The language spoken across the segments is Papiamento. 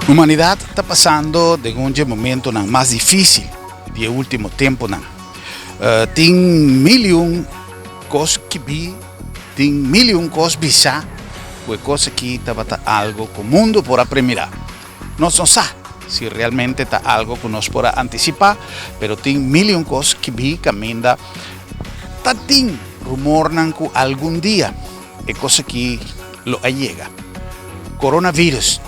Humanidad ta pasando den un dje momentonan mas difícil di e último temponan. Tin mil y un cos kibi, tin mil y un cos bisa cu e cos aki tabata algo cu mundo por a premira. Nos no sa si realmente ta algo cu nos por a anticipa, pero tin mil y un cos kibi caminda ta tin rumornan cu algun dia e cos aki lo a yega. Coronavirus,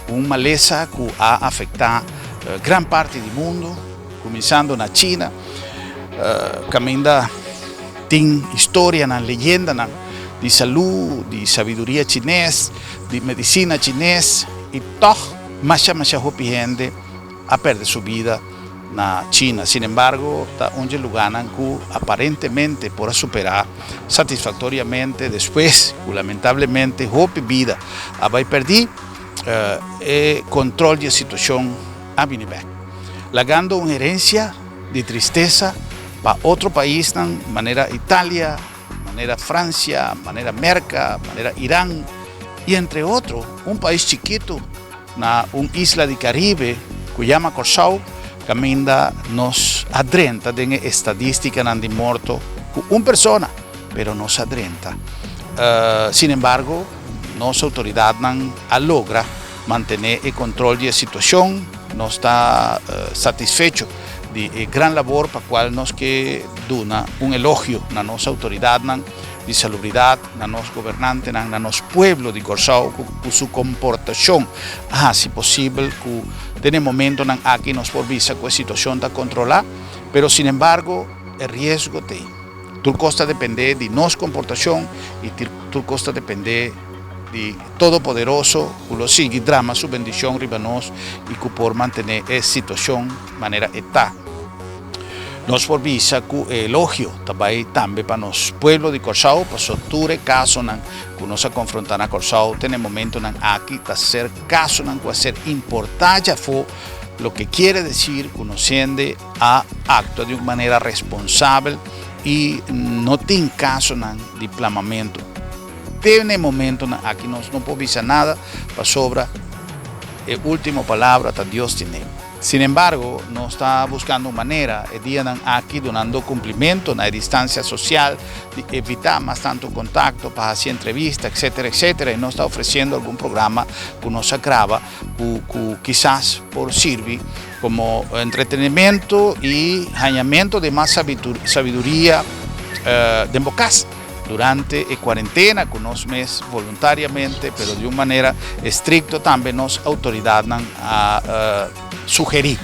un malesa cu a afecta gran parti di mundo, cuminsando na China, caminda tin historianan, leyendanan di salud, di sabiduria chines, di medicina chines y toch masha masha hopi hende a perde su bida na China. Sin embargo, ta un dje lugánan ku aparentemente por a superá satisfaktoriamente despues ku lamentablemente hopi bida a bai pèrdí, e kontrol di e situashon a bini bèk, lagando un herensia di tristesa pa otro paisnan manera Italia, manera Francia, manera Merka, manera Iran i entre otro un pais chikitu Na un isla di Caribe cu yama Corsou caminda nos a drenta den e estadisticanan di morto cu un persona, pero nos a drenta. Sin embargo, nos autoridadnan a logra mantene e control di e situacion. Nos ta satisfecho di e gran labor pa cual nos ke duna un elogio na nos autoridadnan di salubridad, na nos gobernantenan, na nos pueblo di Kòrsou ku ku su komportashon a hasi posibel ku den e momentonan aki nos por bisa ku e situashon ta kontrolá, pero sinembargo e riesgo t'ei. Tur kos ta dependé di nos komportashon i tur kos ta dependé di Todopoderoso ku lo sigui drama su bendishon riba nos i ku por mantené e situashon manera e ta. Nos por bisa ku e elogio ta bai tambe pa nos pueblo di Kòrsou, paso tur e kasonan ku nos a konfrontá na Kòrsou te na e momentonan aki ta ser kasonan ku a ser importá djafó, loke kiere desir ku nos hende a aktua di un manera responsabel i no tin kasonan di plamamentu. Te na e momentonan aki nos no por bisa nada pasobra e último palabra ta Dios tene. Sin embargo, nos ta buscando un manera e dianan aki dunando cumplimento na e distancia social, di evita mas tanto contacto pa haci entrevista, etcetera, etcetera, y nos ta ofreciendo algun programa cu nos a graba cu cu kisas por sirbi como entretenimento y hañamento di mas sabiduria den bo cas. Durante e cuarentena cu nos mes voluntariamente pero di un manera estricto tambe nos autoridadnan a sugeri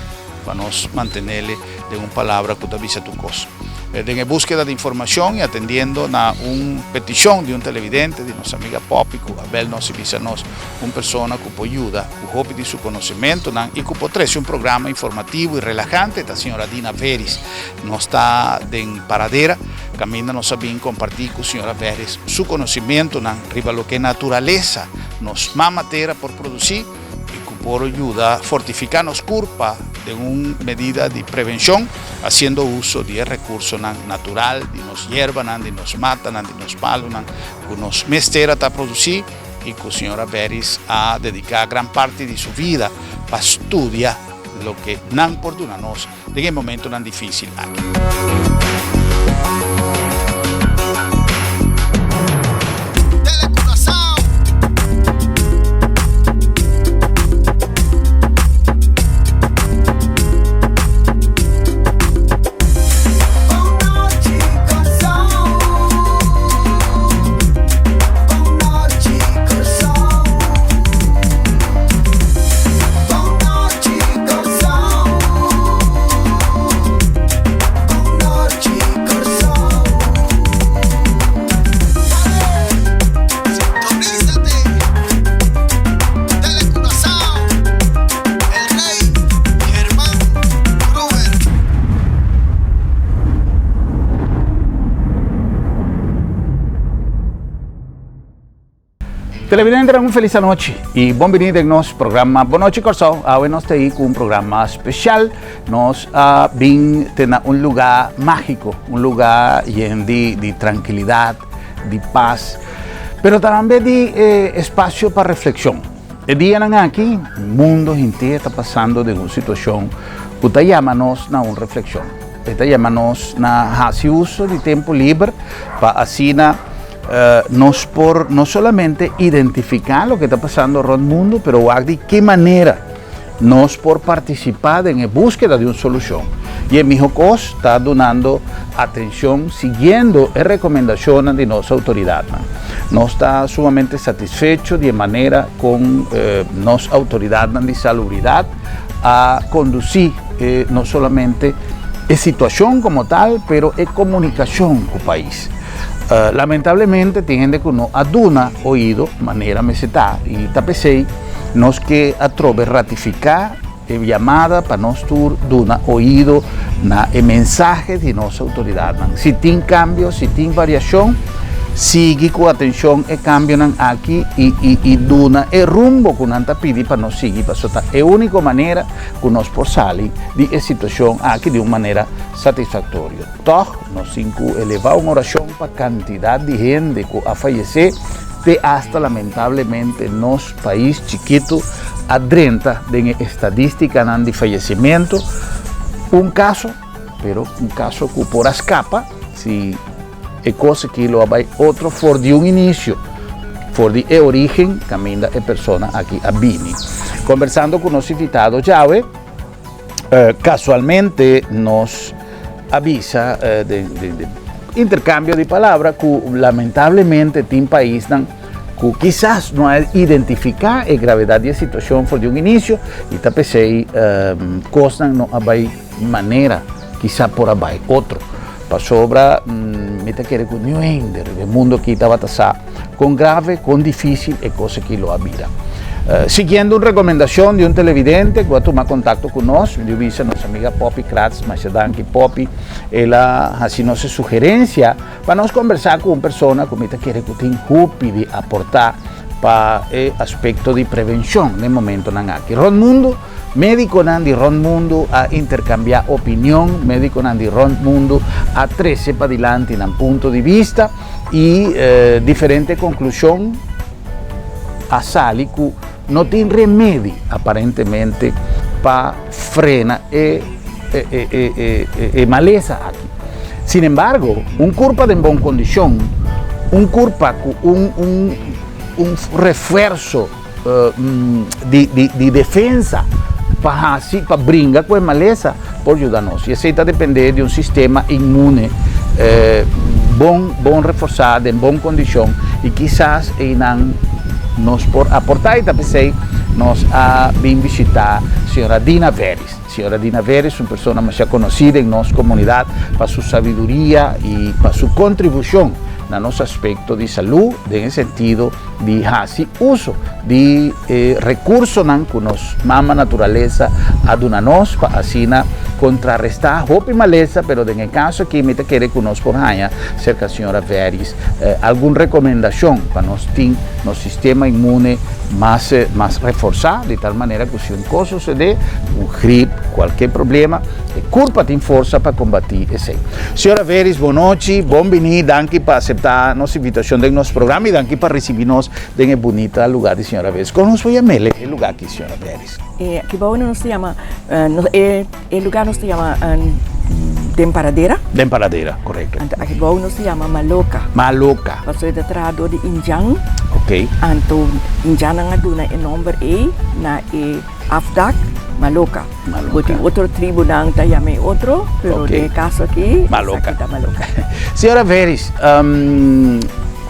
pa nos mantenele den un palabra cu ta bisa tur cos. Den e buskeda di informacion y atendiendo na un peticion di un televidente di nos amiga Poppy cu a bel nos y bisa nos un persona cu por yuda cu hopi di su conocimentonan y cu por trece un programa informativo y relajante ta señora Dina Veris. Nos ta den Paradera. Kaminda nos a bin kompartí ku señora Veris su konosimentunan riba loke naturalesa nos mama tera por produsí i ku por yuda fortifiká nos kurpa den un medida di prevenshon hasiendo uso di e rekursonan natural di nos yerbanan, di nos matanan, di nos palunan ku nos mes tera ta produsí i ku señora Veris a dediká gran parti di su vida pa studia loke nan por duna nos. Den e momentonan difícil aki. Televidentenan un felis anochi y bon bini den nos programa Bon Nochi Kòrsou. Awe nos ta ahí ku un programa spesial. Nos a bin te na un lugá mágiko, un lugá yen di di trankilidat, di pas, pero tambe di espasio pa reflekshon. E dianan aki, mundo henter ta pasando den un situacion cu ta yama nos na un reflexion. E ta yama nos na haci uso di tempo liber pa asina nos por no solamente identifica loke ta pasando rond mundo, pero wak di ki manera nos por participa den e buskeda di un solucion. Y e miho cos ta dunando atencion siguiendo e recomendacionnan di nos autoridadnan. Nos ta sumamente satisfecho di e manera con nos autoridadnan di salubridad a conduci no solamente e situacion como tal, pero e comunicacion cu pais. Lamentablemente tin hende cu no a duna oido manera mester ta y ta p'esey nos ke atrobe ratifica e yamada pa nos tur duna oido na e mensahe di nos autoridadnan. Si tin cambio, si tin variacion, sigui cu atencion e cambionan aki y y y duna e rumbo cu nan ta pidi pa nos sigui pasobra ta e unico manera cu nos por sali di e situacion aki di un manera satisfactorio. Tog, nos tin cu eleva un oracion pa cantidad di hende cu a fayece te hasta lamentablemente nos pais chikito a drenta den e estadisticanan di fayecimento. Un caso, pero un caso cu por a scapa si e cos aki lo a bay otro for di un inicio, for di e origen caminda e persona aki a bini. Conversando cu nos invitado djawe, Casualmente nos a bisa den intercambio di palabra cu lamentablemente tin paisnan cu kisas no a identifica e gravedad di e situacion for di un inicio y ta p'esey cosnan no a bay manera kisa por a bay otro. Pasobra mi ta kere cu niun hende riba e mundo aki tabata sa con grave, con dificil e cos aki lo a bira. Siguiendo un recomendacion di un televidente cu a tuma contacto cu nos, mi bisa nos amiga Poppy Kratz, masha danki Poppy, el a haci nos e sugerencia pa nos conversa cu un persona cu mi ta kere cu tin hopi di aporta pa e aspecto di prevencion den momentonan aki. Rond mundo Médikonan di rònt mundu a interkambiá opinion, médikonan di rònt mundu a trese padilanti nan punto di bista i diferente konklushon a sali ku no tin remedi aparentemente pa frena e malesa aki. Sin embargo, un kurpa den bon kondishon, un kurpa ku un refuerso, di di defensa pa hasi pa bringa ku e malesa por yuda nos y esei ta depende di un sistema inmune bon bon reforsá den bon kondishon y kisas einan nos por aportá y ta p'esei nos a bin bishitá señora Dina Veris. Señora Dina Veris un persona masha konosí den nos komunidat pa su sabiduria y pa su kontribushon na nos aspekto di salú den e sentido di hasi uso di e rekursonan ku nos mama naturalesa a duna nos pa asina kontrarestá hopi malesa, pero den e kaso aki mi ta kere ku nos por haña serka señora Veris algun rekomendashon pa nos tin nos sistema inmune mas mas reforsá di tal manera ku si un kos susedé, un grip, kualke problema, e kurpa tin forsa pa kombatí esei. Señora Veris, bon nochi, bon bini, danki pa aseptá nos invitashon den nos programa i danki pa risibí nos den e bunita lugá di señora Veris. Kon nos por yam'el e lugá aki, señora Veris? E aki bou nos ta yama, e lugá nos ta yama Den Paradera. Den Paradera, korekto. Anto aki bou nos ta yama Maloka. Maloka. Pasobra e ta traha dor di indjan. Oké. Anto indjannan a duna e nòmber ei na e. Afdak, Maloka. Maloka. Bo tin otro tribunan ta yama e otro, pero Ok. den e kaso aki, Maloka. esaki ta Maloka. Señora Veris,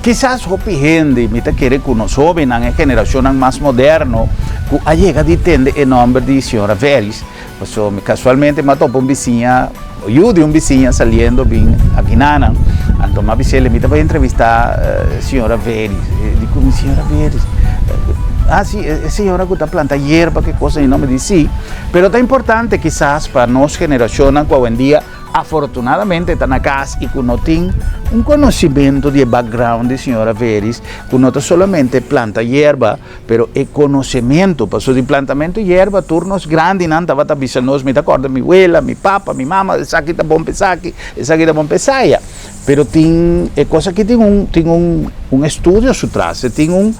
kisas hopi hende, mi ta kere ku nos hóbennan, e generashonnan mas moderno, ku a yega di tende e nòmber di señora Veris, pasobra mi kasualmente mi a topa un bisiña, yu di un bisiña saliendo bin akinanan, anto mi a bis'el, mi ta bai entrevistá señora Veris. E di ku mi, señora Veris? Ah si, e señora ku ta planta yerba, ke kos asina. Mi di si, pero ta importante kisas pa nos generashonnan ku awendia afortunadamente ta na kas i ku no tin un konosementu di e background di señora Veris, ku no ta solamente planta yerba, Pero e konosementu, pasobra di plantamentu yerba tur nos grandinan tabata bisa nos, mi ta kòrda mi wela, mi papa, mi mama, esaki ta bon pa esaki, esaki ta bon pa esaya. Pero tin e kos aki tin un tin un un estudio su tras, e tin un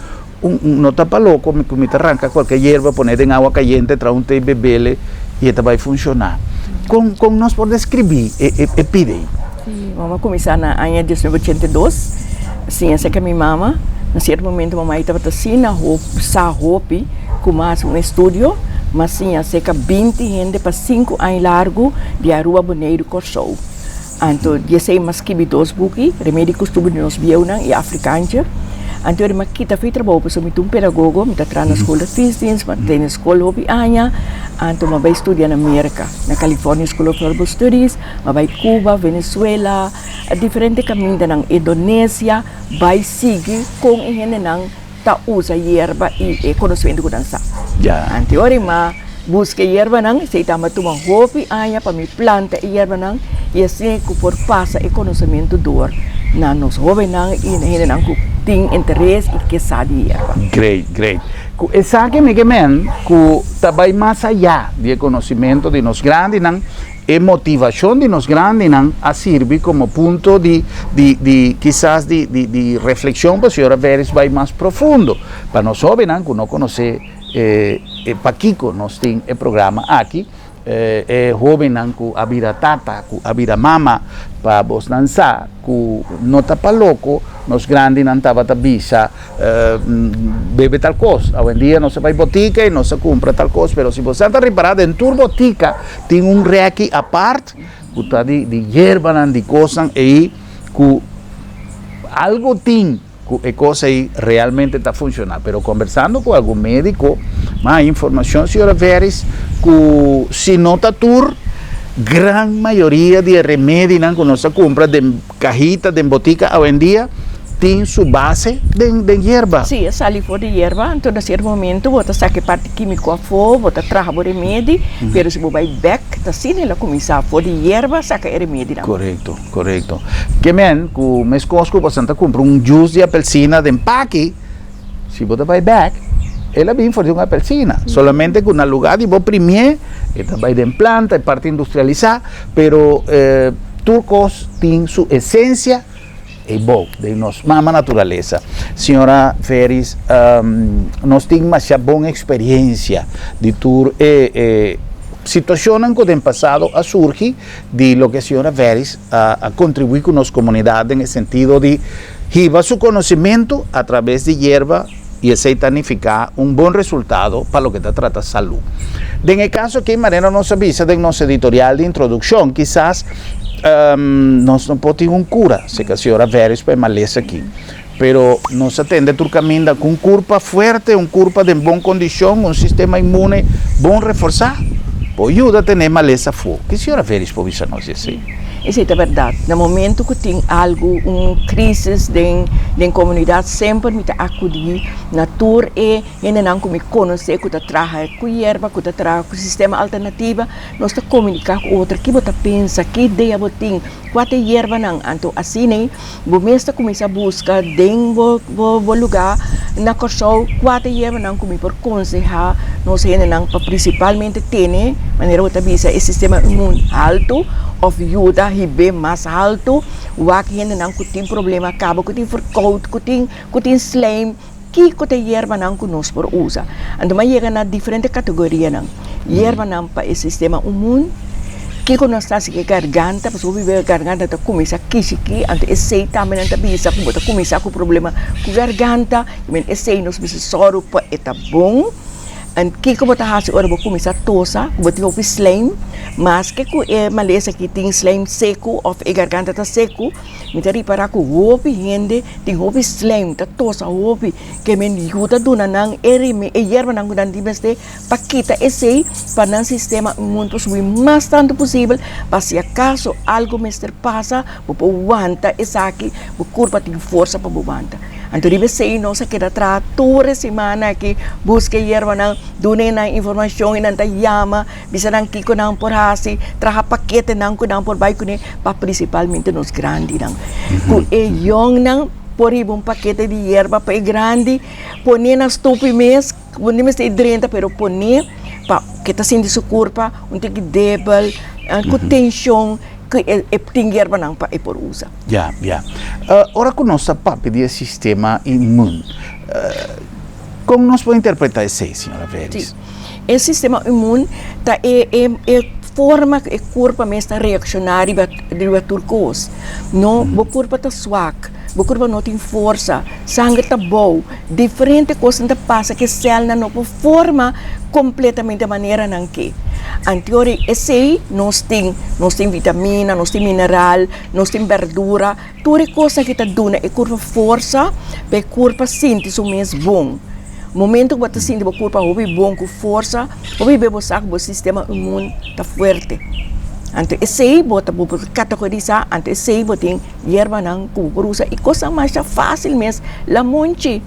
un un no ta pa loko mi ku mi ta ranka kualke yerba pone den awa kayente traha un te bebele i e ta bai funshoná. Kon kon nos por deskribí e e e pida ei? Sí, mama kuminsá na aña 1982, siña serka mi mama. Na sierto momento mama ei tabata asina hop sa hopi ku mi a hasi un estudio, mi a siña serka binti hende pa sinku aña largu di Aruba, Boneiru, Kòrsou. Anto di esei mi a skibi dos buki, Remedi Kustumber di Nos Bieunan i Afrikaantje. Anto mi a kita fi trabou pasobra mi ta un pedagogo, mi ta traha na skol di adviesdienst, mi a tene skol hopi aña. Anto mi a bai studia na Merka, na California School of Herbal Studies, mi a bai Cuba, Venezuela, diferente kamindanan, Indonesia, bai sigui kon e hendenan ta usa yerba i e konosementu ku nan sa. Anto ora mi a buska e yerbanan, esei ta mi a tuma hopi aña pa mi planta e yerbanan i asina ku por pasa e konosementu dor na nos hóbennan i na hendenan ku tin interes i ke sa di yerba. Great, great. Ku esaki mi ke men ku ta bai mas ayá di e konosementu di nos grandinan. E motivashon di nos grandinan a sirbi komo punto di di di kisas di di di reflekshon pa señora Veris bai mas profundo. Pa nos hóbennan ku no konosé e e pakiko nos tin e programa aki, e hóbennan ku a bira tata, ku a bira mama, pa bosnan sa ku no ta pa loko nos grandinan tabata bisa Bebe tal kos. Awendia nos a bai botika i nos a kumpra tal kos, pero si bo sa ta ripará den tur botika tin un rèki apart ku ta di di yerbanan, di kosnan ei ku algu tin ku e kos ei realmente ta funshoná. Pero kombersando ku algun médiko mi a informashon señora Veris ku si no ta tur, gran mayoria di e remedinan ku nos a kumpra den Kahita den botika awendia tin su base den den yerba. Sí, e sali for di yerba, anto na sierto momento bo ta saka e parti kimiko afó, bo ta traha bo remedi, pero si bo bai bek ta asina el a kuminsá, for di yerba saka e remedinan. Korekto, korekto. Ke men ku meskos ku boso ta kumpra un jus di apelsina den paki, si bo ta bai bek, el a bin for di un apelsina, solamente ku na lugar di bo primié, e ta bai den planta, e parti industrialisá, pero tur kos tin su esensia ei bou den nos mama naturalesa. Señora Veris, nos tin masha bon eksperiencia di tur e e situashonnan ku den pasado a surgi di loke señora Veris a kontribuí ku nos komunidat den e sentido di hiba su konosimentu a traves di yerba i esei ta nifiká un bon resultado pa loke ta trata salú. Den e kaso aki, manera nos a bisa den nos editorial di introdukshon, kisas nos no por tin un kura, seka señora Veris pa e malesa aki, pero nos a tende tur kaminda ku un kurpa fuerte, un kurpa den bon kondishon, un sistema inmune bon reforsá por yuda tene e malesa afó. Ke señora Veris por bisa nos di esei? Esei ta bèrdat. Na momentu ku tin algu, un krísis den den komunidat, semper mi ta akudí na tur e hendenan ku mi konosé ku ta traha ku yerba, ku ta traha ku sistema alternativa. Nos ta komuniká ku otro, ki bo ta pensa, ki idea bo tin, kua ta e yerbanan. Anto asina bo mes ta kuminsá buska den bo bo lugá na Kòrsou kua ta e yerbanan ku mi por konsehá nos hendenan pa prinsipalmente tene, manera bo ta bisa, e sistema inmun haltu òf yuda hib'é mas haltu. Wak hendenan ku tin problema kaba, ku tin verkoud, ku tin ku tin slijm, kiko ta e yerbanan ku nos por usa. Anto mi a yega na diferente kategorianan, yerbanan pa e sistema inmun, kiko nos ta hasi ku e garganta, pasobra hopi bes e garganta ta kuminsá kishikí, anto esei tambe nan ta bisa ku bo ta kuminsá ku problema ku garganta, esei nos mester sòru pa e ta bon. En kiko bo ta hasi ora bo kuminsá tosa, ku bo tin hopi slijm, maske ku e malesa aki tin slijm seku òf e garganta ta seku, Mi ta ripará ku hopi hende tin hopi slijm, ta tosa hopi, ke men yuda duna nan e rime, e yerbanan ku nan tin mester pa kita esei, pa nan sistema inmun por subi mas tantu posibel, pa si akaso algu mester pasa, bo por wanta esaki, bo kurpa tin forsa pa bo wanta. Anto riba esei nos a keda traha tur e simana aki, buska e yerbanan, duna e nan informashon, e nan ta yama. Bisa nan kiko nan por hasi, traha paketenan ku nan por bai kuné pa prinsipalmente nos grandinan. Ku e yòngnan por hiba un pakete di yerba pa e grandi, pon'é na stupi mes, bo no mester drenta pero pon'é pa ke ta sinti su kurpa un tiki debel, ku tenshon, ku e tin yerbanan pa e por usa. Ya, ya. Ora ku nos ta papia di e sistema inmun. Kon nos por interpretá esei, señora Veris? Sí. E sistema inmuun ta e e e forma ku e kurpa mes ta reakshoná riba riba tur kos. No, bo kurpa ta swak, bo kurpa no tin forsa, sanger ta bou, diferente kosnan ta pasa ku e sèlnan no por forma kompletamente manera nan ke. Anteori esei nos tin, nos tin vitamina, nos tin mineral, nos tin bèrdura, Tur e kosnan ki ta duna e kurpa forsa pa e kurpa sinti su mes bon. Momento ku bo ta sinti bo kurpa hopi bon ku forsa, hopi be bo sa ku bo sistema imun ta fuerte. Anto esei bo ta bo por kategorisá, anto esei bo tin yerbanan ku bo por usa i kosnan masha fásil mes. Lamunchi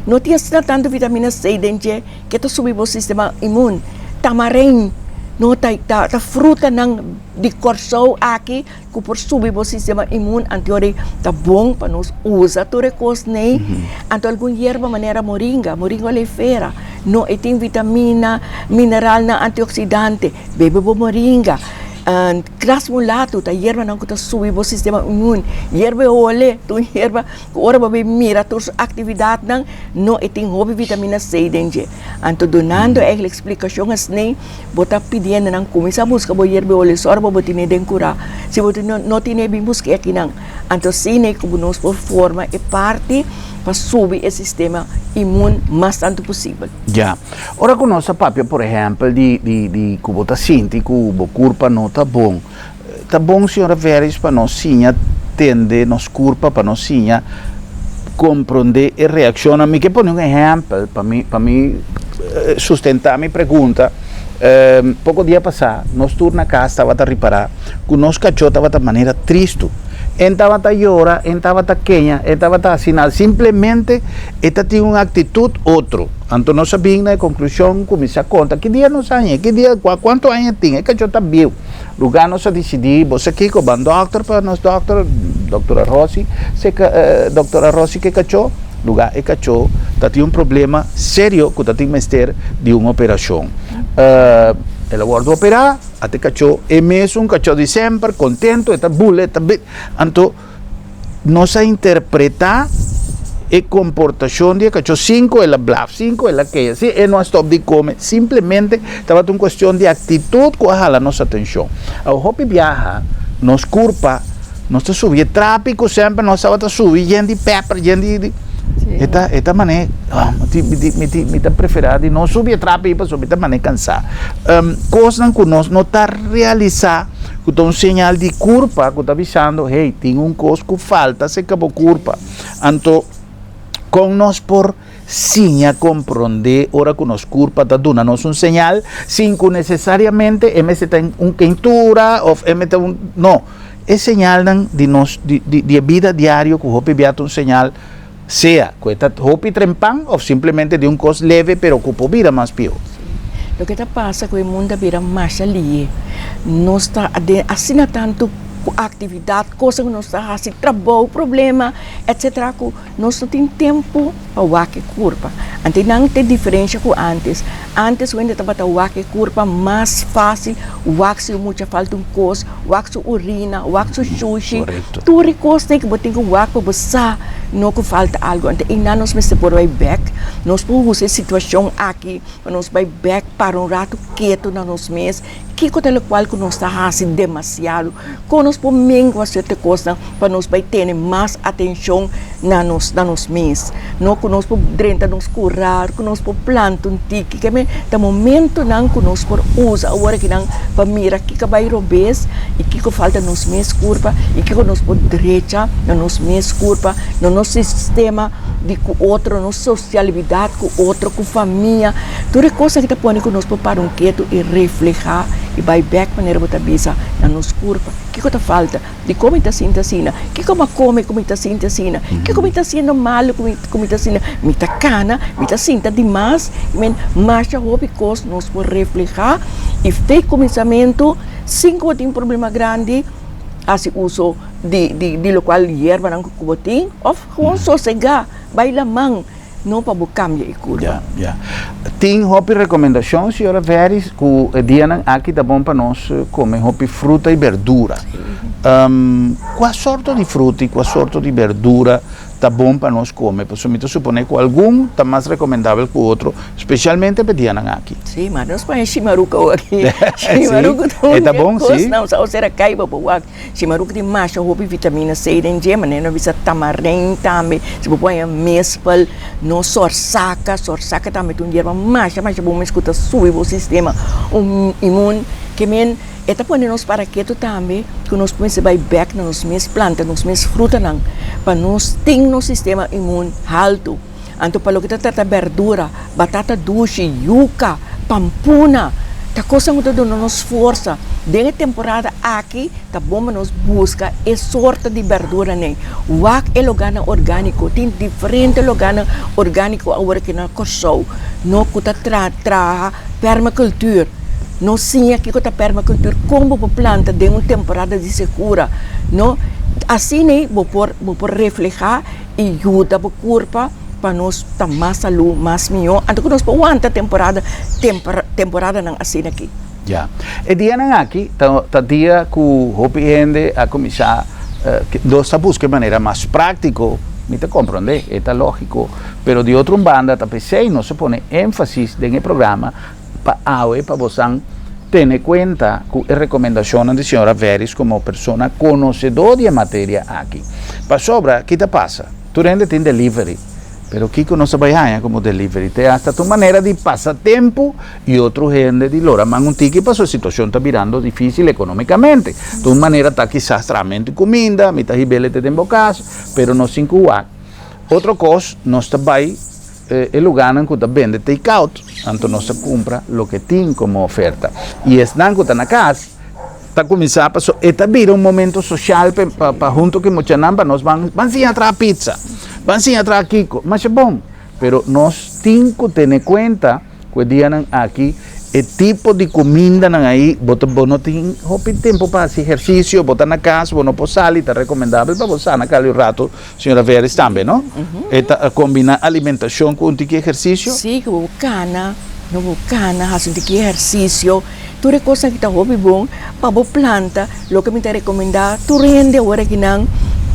no tin asina tantu vitamina C den dje ke ta subi bo sistema imun. Tamarein no ta ta frutanan di Kòrsou aki. Ku por subi bo sistema imun anto ta bon pa nos usa tur e kos nei. Anto algun yerba manera moringa, moringa oleifera, no e tin vitamina, mineralnan, antioksidante. Bebe bo moringa. Gras mulato ta yerbanan ku ta subi bo sistema imun. Yerba e hole ta un yerba ku ora bo bin mira tur su aktividatnan no e tin hopi vitamina C den dje. Anto dunando eigenlijk splikashon asnei. Bo ta pidiendo nan kuminsá buska bo yerba i olie sòru pa bo tene den kurá. Si bo no tene bin buska e akinan. Anto asina ku nos por forma e parti pa subi e sistema imun mas tantu posibel. Ya. Ora ku nos ta papia por ehèmpel di di di ku bo ta sinti ku bo kurpa no ta bon, ta bon señora Veris pa nos siña tende nos kurpa, pa nos siña komprondé e reakshonnan. Mi ke pone un ehèmpel pa mi pa mi sustentá mi pregunta. Poko dia pasá nos tur na kas tabata ripará ku nos kachó tabata manera tristu. E tabata yora, e tabata keña, e tabata hasi nada. Simplemente e ta tin un aktitut otro. Anto nos a bin na e konklushon, kuminsá konta ki dia nos hañ'é, ki dia, kuantu aña e tin, e kachó ta bieu. Lugar nos a disidí, bo sa kiko, ban dòkter pa nos dòkter, dòktora Rossi, se ka, dòktora Rossi ke kachó, lugar e kachó ta tin un problema serio ku ta tin mester di un operashon. El a wòrdu operá, ata e kachó e mesun kachó di semper, kontento, e ta bula, e ta bit, anto nos a interpretá e komportashon di e kachó sin ku el a blaf, sin ku el a keha, sin e no a stòp di kome, simplemente tabata un kuestion di aktitut ku a hala nos atenshon. Awor hopi biaha nos kurpa, nos ta subi e trápiko semper nos tabata subi yen di pèper, yen di e ta e ta manera mi ti mi ta preferá di no subi e trapi pasobra mi ta manera kansá. Kosnan ku nos no ta realisá. Ku ta un señal di kurpa ku ta bisando, hey, tin un kos ku falta serka bo kurpa. Anto, kon nos por siña komprondé ora ku nos kurpa ta duna nos un señal sin ku nesesariamente e mester ta un keintura òf e mester un. No, e señalnan di nos di di di e bida diario ku hopi bia ta un señal sea ku e ta hopi trempan òf simplemente di un kos leve pero ku por bira mas pió. Loke ta pasa ku e mundu a bira masha lié. Nos ta den asina tantu aktividat, kosnan ku nos ta hasi, trabou, problema, etsetera ku nos no tin tempu pa wak e kurpa. Anto nan ta e diferensha ku ántes. Ántes wende tabata wak e kurpa mas fásil, wak si un mucha falta un kos, wak su urina, wak su shushi, tur e kosnan ku bo tin ku wak pa bo sa no ku falta algu. Anto einan nos mester por bai bèk, nos por usa e situashon aki pa nos bai bèk para un ratu ketu na nos mes, kiko ta lokual ku nos ta hasi demasiado, kon nos por mengua sierto kosnan pa nos bai tene mas atenshon na nos na nos mes, no ku nos por drenta nos kurar, ku nos por planta un tiki, ke men ta momentonan ku nos por usa awor akinan pa mira kiko a bai robes i kiko falta nos mes kurpa i kiko nos por drecha na nos mes kurpa, na nos sistema di ku otro, nos sosialibidat ku otro, ku famia, tur e kos aki ta pone ku nos por para un ketu i reflehá i bai bèk manera bo ta bisa na nos kurpa, kiko ta falta? Dikon mi ta sinti asina? Kiko mi a kome ku mi ta sinti asina? Kiko mi ta hasiendo malu ku mi ku mi ta asina? Mi ta kana, mi ta sinta dimas. I men, masha hopi kos nos por reflehá i fe kuminsamentu sin ku bo tin problema grandi, hasi uso di di di lokual yerbanan ku bo tin òf gewoon sosegá, bai laman. No pa bo cambia e curva. Ya, ya. Tin hopi recomendacion, señora Veris, cu e dianan aki ta bon pa nos come hopi fruta y berdura. Cua sorto di fruta y cua sorto di berdura ta bon pa nos kome, pasobra mi ta suponé ku algun ta mas rekomendabel ku otro, spesialmente pa e dianan aki. Sí, ma nos pone shimaruku awor aki. Shimaruku ta un E ta bon, kos sí. nan sa osera kai bo por wak. Shimaruku tin masha hopi vitamina C den dje, manera nos bisa tamarin tambe, si bo pone mespel, no sorsaka, sorsaka tambe ta un yerba masha masha bon mes ku ta subi bo sistema imun, ke men. E ta pone nos para ketu tambe ku nos mester bai bèk na nos mes planta, nos mes frutanan, pa nos tin nos sistema imun haltu. Anto pa loke ta trata bèrdura, batata dushi, yuka, pampuna, ta kosnan ku ta duna nos forsa. Den e temporada aki ta bon pa nos buska e sorto di bèrduranan. Wak e loganan orgániko, tin diferente loganan orgániko awor aki na Kòrsou no ku ta traha permacultuur. Nos siña kiko ta permacultuur, kon bo por planta den un temporada di sekura, no. Asina ei bo por bo por reflehá i yuda bo kurpa pa nos ta mas salú, mas mihó, anto ku nos por wanta temporada temporadanan asina aki. Ya. E dianan aki ta ta dia ku hopi hende a kuminsá nos ta buska e manera mas práktiko, mi ta komprondé, e ta lógiko, pero di otro un banda ta p'esei nos a pone énfasis den e programa pa awe pa bosan tene kuenta ku e rekomendashonnan di señora Veris komo persona konosedó di e materia aki. Pasobra ki ta pasa? Tur hende tin delivery, pero kiko nos ta bai haña komo delivery? Te hasta ta un manera di pasa tempu i otro hende di lora man un tiki pasobra e situashon ta birando difísil ekonómikamente. Ta un manera ta kisas trahamentu kuminda, mi ta hib'el te den bo kas, pero nos tin ku wak. Otro kos, nos ta bai. E lugánan ku ta bende take out, anto nos ta kumpra loke tin komo oferta. I esnan ku ta na kas ta kuminsá paso e ta bira un momento sosial pa pa huntu ku e muchanan pa nos ban ban siña traha pitsa, ban siña traha kiko, masha bon. Pero nos tin ku tene kuenta ku e dianan aki e tipo di kumindanan ahí bo ta bo no tin hopi tempu pa hasi ehersisio, bo ta na kas, bo no por sali, ta rekomendabel pa bo sana kali un ratu. Señora Veris tambe, no? E ta combina alimentacion cu un tiki ehercicio? Sí, cu bo cana, no bo cana, haci un tiki ehercicio. Tur e cosnan aki ta hopi bon pa bo planta. Loke mi ta recomenda tur hende awor aki nan,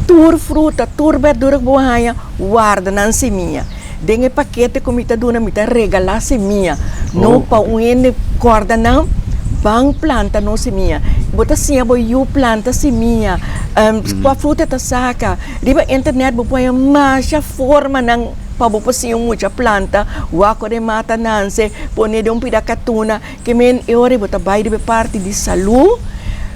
tur fruta, tur berdura cu bo haña, warda nan semilla. Den e pakete ku mi ta duna mi ta regalá semia, no pa un hende kòrda nan ban planta nos semia. Bo ta siña bo yu planta semia, kua fruta ta saka. Riba internet bo por haña masha formanan pa bo por siña un mucha planta, wak ora e mata nanse, pone den un pida katuna. Ke men e ora bo ta bai riba e parti di salú,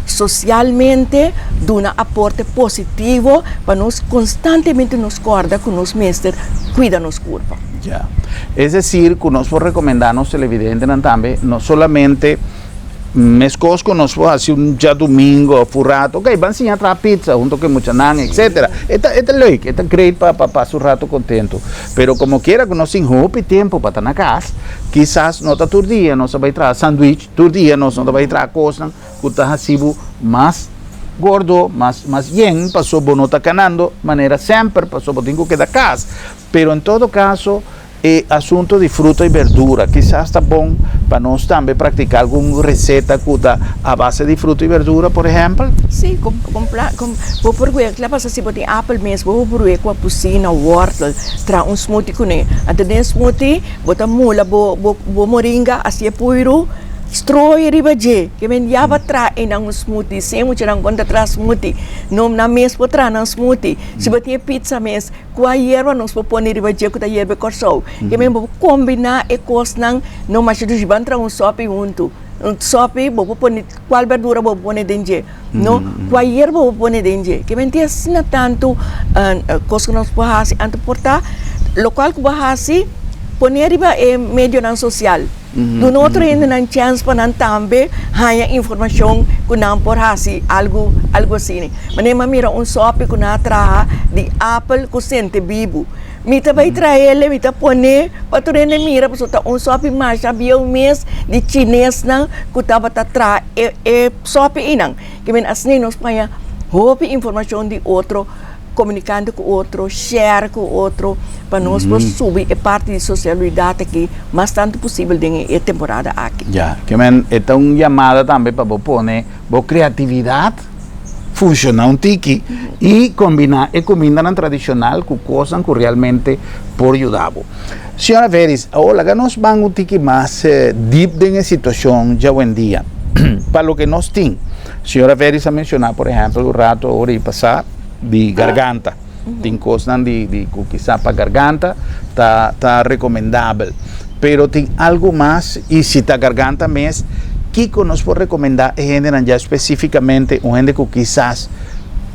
sosialmente duna aporte positivo pa nos konstantemente nos kòrda ku nos mester kuida nos kurpa. Ya. Es desir ku nos por rekomendá nos televidentenan tambe no solamente meskos ku nos por hasi un djadumingo òf un rato, ok, ban siña traha pizza hunto ku e muchanan, etcetera. E ta e ta leuk, e ta great pa pa pasa un rato kontentu. Pero komo kiera ku nos tin hopi tempu pa ta na kas, kisas no ta tur dia nos ta bai traha sandwich, tur dia nos no ta bai traha kosnan ku ta hasi bo mas gordo, mas mas yen, pasobra bo no ta kanando manera semper, pasobra bo tin ku keda kas. Pero en todo kaso e asunto di fruta i berdura kisas ta bon pa nos tambe praktiká algun reseta ku ta a base di fruta i berdura, por ehèmpel. Sí, ku bo por wea, kila pasa si bo tin apel mes, bo por wea ku apusina, wòrtel, traha un smoothie kuné. Anto den e smoothie bo ta mula bo bo moringa, hasié puiru, stroi riba dje. Ke men ya bo a traha einan un smoothie, sin e muchanan kon ta traha smoothie, no nan mes por traha nan smoothie. Si bo tin e pizza mes, Kua yerba nos por pone riba dje ku ta yerba e Kòrsou? Ke men bo por kombiná e kosnan no masha dushi. Ban traha un sòpi huntu. Un sòpi bo por pone kual bèrdura bo por pone den dje, no? Kua yerba bo por pone den dje. Ke men tin asina tantu kos ku nos por hasi. Anto por ta lokual ku bo hasi pone riba e medionan sosial. Duna otro hendenan chèns pa nan tambe haña informashon ku nan por hasi algu algu asina. Manera mi a mira un sòpi ku nan a traha di apel ku sente bibu. Mi ta bai trael, mi ta pone pa tur hende mira pasobra ta un sòpi masha bieu mes di chinesnan ku tabata traha e e sòpi einan. Ke men asina nos por haña hopi informashon di otro. Komunikando ku otro, share ku otro, pa nos por subi e parti di sosialidat aki mas tantu posibel den e temporada aki. Ya, ke men e ta un yamada tambe pa bo pone bo kreatividat funshoná un tiki i kombiná e kumindanan tradishonal ku kosnan ku realmente por yuda bo. Señora Veris, awor laga nos ban un tiki mas dip den e situashon djawendia. Pa loke nos tin, señora Veris a menshoná por ehèmpel un rato ora i pasá di garganta. Tin kosnan di di ku kisá pa garganta ta ta rekomendabel. Pero tin algu mas i si ta garganta mes, kiko nos por rekomendá e hendenan dja spesífikamente un hende ku kisas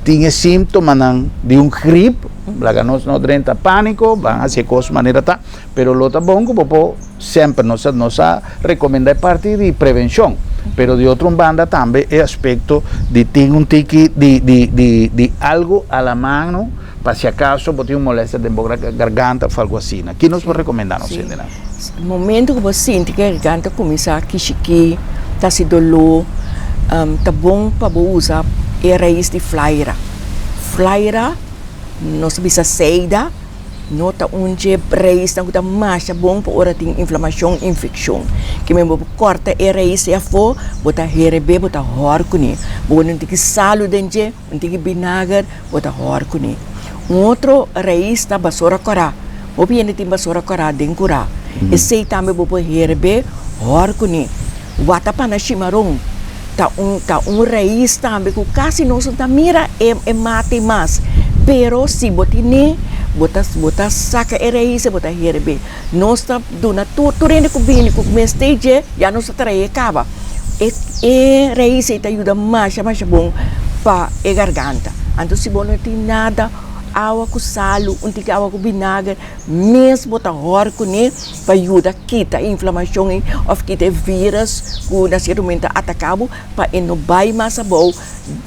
tin e síntomanan di un grip? Laga nos no drenta pániko, ban hasi e kos manera ta, pero lo ta bon ku bo por semper nos a nos a rekomendá e parti di prevenshon, pero di otro un banda tambe e aspekto di tin un tiki di di di di algu a la mano pa si akaso bo tin un molestia den bo garganta òf algu asina. Ki nos por rekomendá nos hendenan? Si, momento ku bo sinti ku e garganta kuminsá kishikí, ta hasi doló, ta bon pa bo usa e rais di flaira. Flaira. Nos ta bisa seida no ta un dje reisnan ku ta masha bon pa ora tin inflamashon, infekshon. Ke men bo por kòrta e reis ei afó, bo ta herebé, bo ta hòr kuné. Bo pone un tiki salu den dje, un tiki binager, bo ta hòr kuné. Un otro reis ta basora kòrá. Hopi hende tin basora kòrá den kurá. Esei tambe bo por herebé, hòr kuné. Watapana shimaron ta un ta un rais tambe ku kasi nos no ta mira e e mata ei mas, pero si bo tine bo ta bo ta saka e rais bo ta herbe. Nos ta duna tur tur hende ku bini ku mester dje ya nos ta trae kaba. E e rais ei ta yuda masha masha bon pa e garganta. Anto si bo no tin nada awa ku salu un tiki awa ku binager Mes bo ta hòr kuné pa yuda kita e inflamashon ei òf kita e vírus ku na sierto momento ta ataká bo pa e no bai mas abou,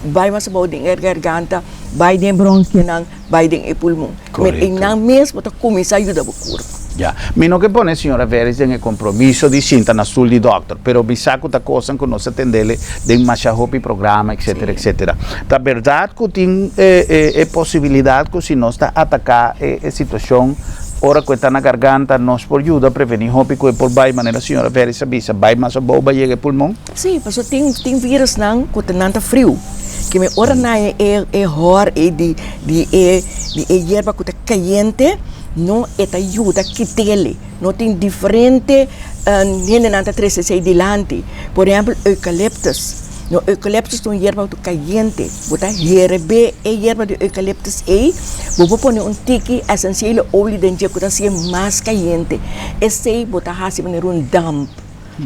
bai mas abou den e garganta, bai den e bronkianan, bai den e pulmon. Korekto. Einan mes bo ta kuminsá yuda bo kurpa. Ya. Mi no ke pone señora Veris den e kompromiso di sinta na stul di dòkter, pero mi sa ku ta kosnan ku nos a tendele den masha hopi programa, etcetera, etcetera. Ta bèrdat ku tin e posibilidat ku si nos ta ataká e situashon ora ku e ta na garganta nos por yuda prevení hopi ku e por bai manera señora Veris a bisa bai mas abou bai yega e pulmon? Sí, pasobra tin tin virusnan ku ta nan ta friu ke mi ora nan e e hòr ei di di e di e yerba ku ta kayente no e ta yuda kit'el no tin diferente hendenan ta trese esei dilanti por ehèmpel eukaliptus. No eucalyptus ta un yerba ku ta kayente. Bo ta herebé e yerba di eucalyptus ei, bo por pone un tiki esensiele olie den dje ku ta hasié mas kayente. Esei bo ta hasi manera un damp.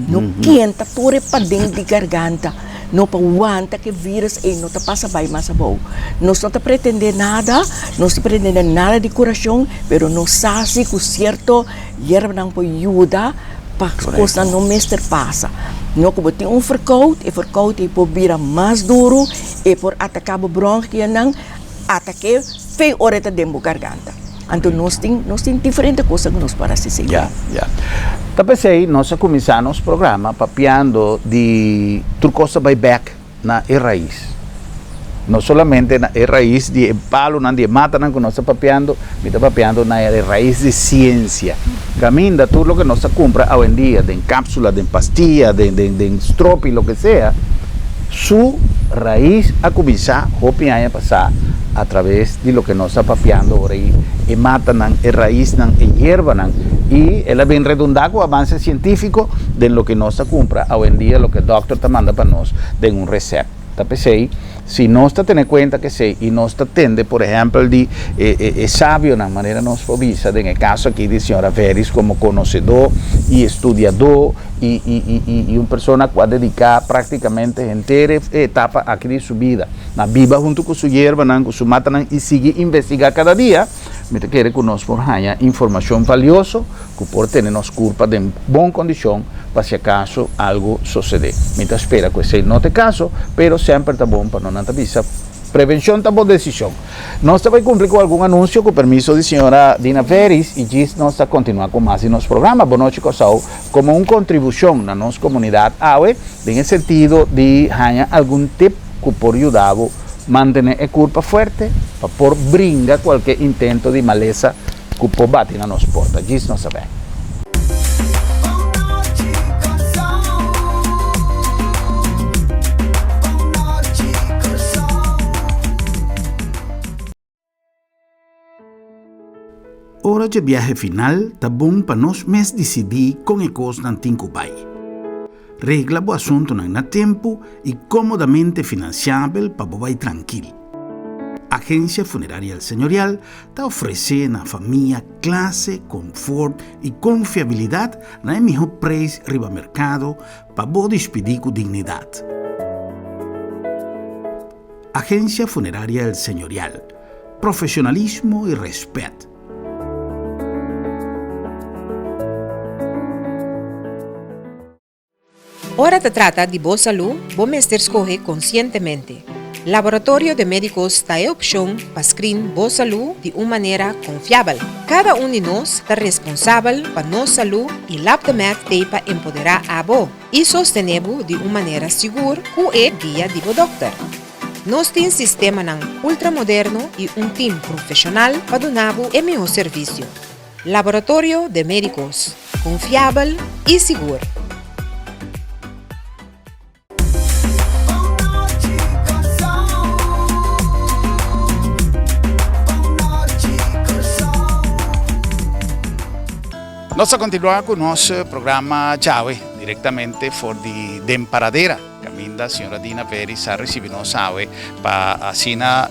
No kenta tur e paden di garganta, no pa wanta ku e virus ei no ta pasa bai mas abou. Nos no ta pretendé nada, nos no ta pretendé nada di kurashon, pero nos sa si ku sierto yerbanan por yuda. Pa kosnan no mester pasa. No ku bo tin un verkoud, e verkoud ei por bira mas duru, e por ataká bo bronchianan, atak'é fe ora e ta den bo garganta. Anto nos tin, nos tin diferente kosnan ku nos por hasi segun. Ya, ya. Ta p'esei nos a kuminsá nos programa papiando di tur kos ta bai bèk na e rais. No solamente na e rais di e palonan, di e matanan ku nos ta papiando, mi ta papiando na e rais di siensia. Kaminda tur loke nos ta kumpra awendia den kapsula, den pastia, den den den stropi, loke sea, su rais a kuminsá hopi aña pasá atraves di loke nos ta papiando ora ei, e matanan, e raisnan, e yerbanan, i el a bin redundá ku avanse sientífiko den loke nos ta kumpra awendia, loke dòkter ta manda pa nos den un resèpt. Ta p'esei, si nos ta tene kuenta ku esei i nos ta tende, por ehèmpel, di e e sabionan, manera nos por bisa den e kaso aki di señora Veris komo konosedó i estudiadó i i i i i un persona ku a dediká práktikamente henter e etapa aki di su bida na biba huntu ku su yerbanan, ku su matanan i sigui investigá kada dia, mi ta kere ku nos por haña informashon valioso ku por tene nos kurpa den bon kondishon pa si akaso algu sosede. Mi ta spera ku esei no ta e kaso, pero semper ta bon pa no nan ta bisa prevenshon ta bo desishon. Nos ta bai kumpli ku algun anunsio ku permiso di señora Dina Veris i djis nos ta kontinuá ku mas di nos programa Bon Nochi Kòrsou komo un kontribushon na nos komunidat awe den e sentido di haña algun tip ku por yuda bo mantené e kurpa fuerte pa por bringa kualke intento di malesa ku por bati na nos porta. Djis nos a bek. Ora dje biahe final ta bon pa nos mes disidí kon e kosnan tin ku bai. Regla bo asuntunan na tempu i kómodamente finansiabel pa bo bai trankil. Agensia Funeraria El Señorial ta ofresé na famia klase, konfort i konfiabilidat na e mihó preis riba merkado pa bo dispidí ku dignidat. Agensia Funeraria El Señorial, Profesionalismo i respet. Ora ta trata di bo salú, bo mester skohe konsientemente. Laboratorio de Médicos ta e opshon pa screen bo salú di un manera konfiabel. Kada un di nos ta responsabel pa nos salú i LabdeMed t'ei pa empoderá abo i sostené bo di un manera sigur ku e guia di bo dòkter. Nos tin sistemanan ultramoderno i un tim profeshonal pa duna bo e mihó servisio. Laboratorio de Médicos, konfiabel i sigur. Nos ta kontinuá ku nos programa djawe direktamente for di Den Paradera. Caminda señora Dina Veris a ricibi nos awe pa asina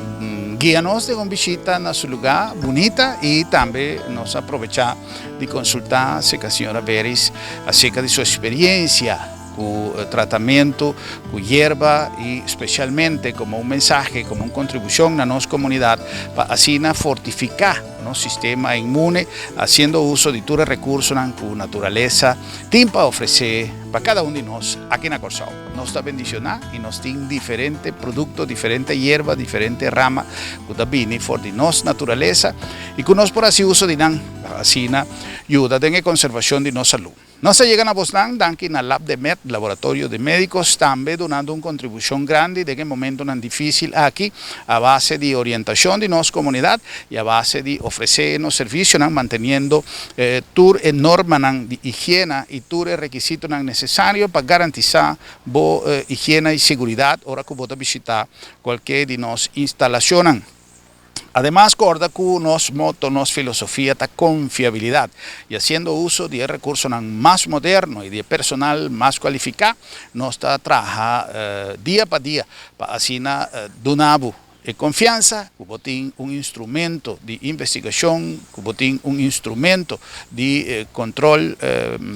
guia nos den un bishita na su lugar bunita y tambe nos a aprovecha di consulta acerca señora Veris acerca di su experiencia cu tratamento cu yerba y specialmente como un mensahe, como un contribucion na nos comunidad pa asina fortifica nos sistema inmune haciendo uso di tur e recursonan cu naturalesa tin pa ofrece pa kada un di nos aki na Kòrsou. Nos ta bendishoná i nos tin diferente produkto, diferente yerba, diferente rama ku ta bini for di nos naturalesa i ku nos por hasi uso di nan pa asina yuda den e konservashon di nos salú. Nos a yega na bosnan danki na Labdemed, Laboratorio de Médicos, tambe dunando un kontribushon grandi den e momentonan difísil aki a base di orientashon di nos komunidat i a base di ofresé nos servisionan manteniendo tur e normanan di higiena i tur e rekisitonan nesesario pa garantisá bo higiena i seguridat ora ku bo ta bishitá kualke di nos instalashonnan. Ademas kòrda ku nos moto, nos filosofia ta konfiabilidat i hasiendo uso di e rekursonan mas moderno i di e personal mas kualifiká nos ta traha dia pa dia pa asina duna bo E konfiansa ku bo tin un instrumento di investigashon, ku bo tin un instrumento di kontrol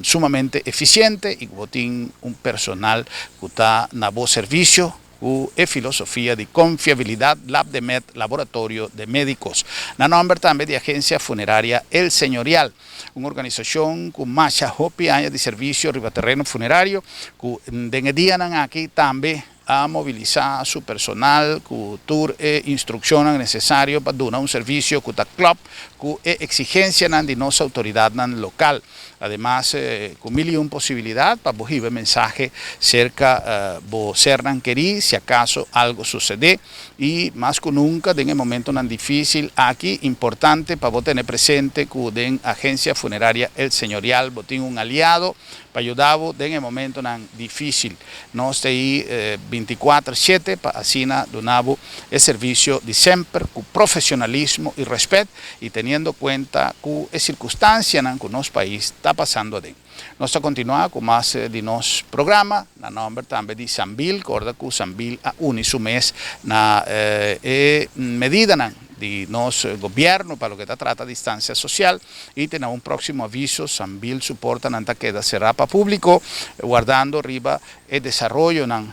sumamente efisiente i ku bo tin un personal ku ta na bo servisio ku e filosofia di konfiabilidat Labdemed Laboratorio de Médicos. Na nòmber tambe di Agensia Funeraria El Señorial, un organisashon ku masha hopi aña di servisio riba tereno funerario ku den e dianan aki tambe a mobilisá su personal ku tur e instrukshonnan nesesario pa duna un servisio ku ta klòp ku e eksigensianan di nos outoridatnan lokal. Ademas, ku mil i un posibilidat pa bo hiba e mensahe serka bo sernan kerí si akaso algu susedé. I mas ku nunka den e momentonan difísil aki, importante pa bo tene presente ku den Agensia Funeraria El Señorial bo tin un aliado pa yuda bo den e momentonan difísil. Nos ta ei bintikuater shete pa asina duna bo e servisio di semper ku profesionalismo i rèspèt i teniendo kuenta ku e sirkunstansianan ku nos pais ta pasando aden. Nos ta kontinuá ku mas di nos programa na nòmber tambe di Sambil. Kòrda ku Sambil a uni su mes na e medidanan di nos gobièrnu pa loke ta trata distansia sosial. I te na un próksimo aviso, Sambil su portanan ta keda será pa públiko, wardando riba e desaroyonan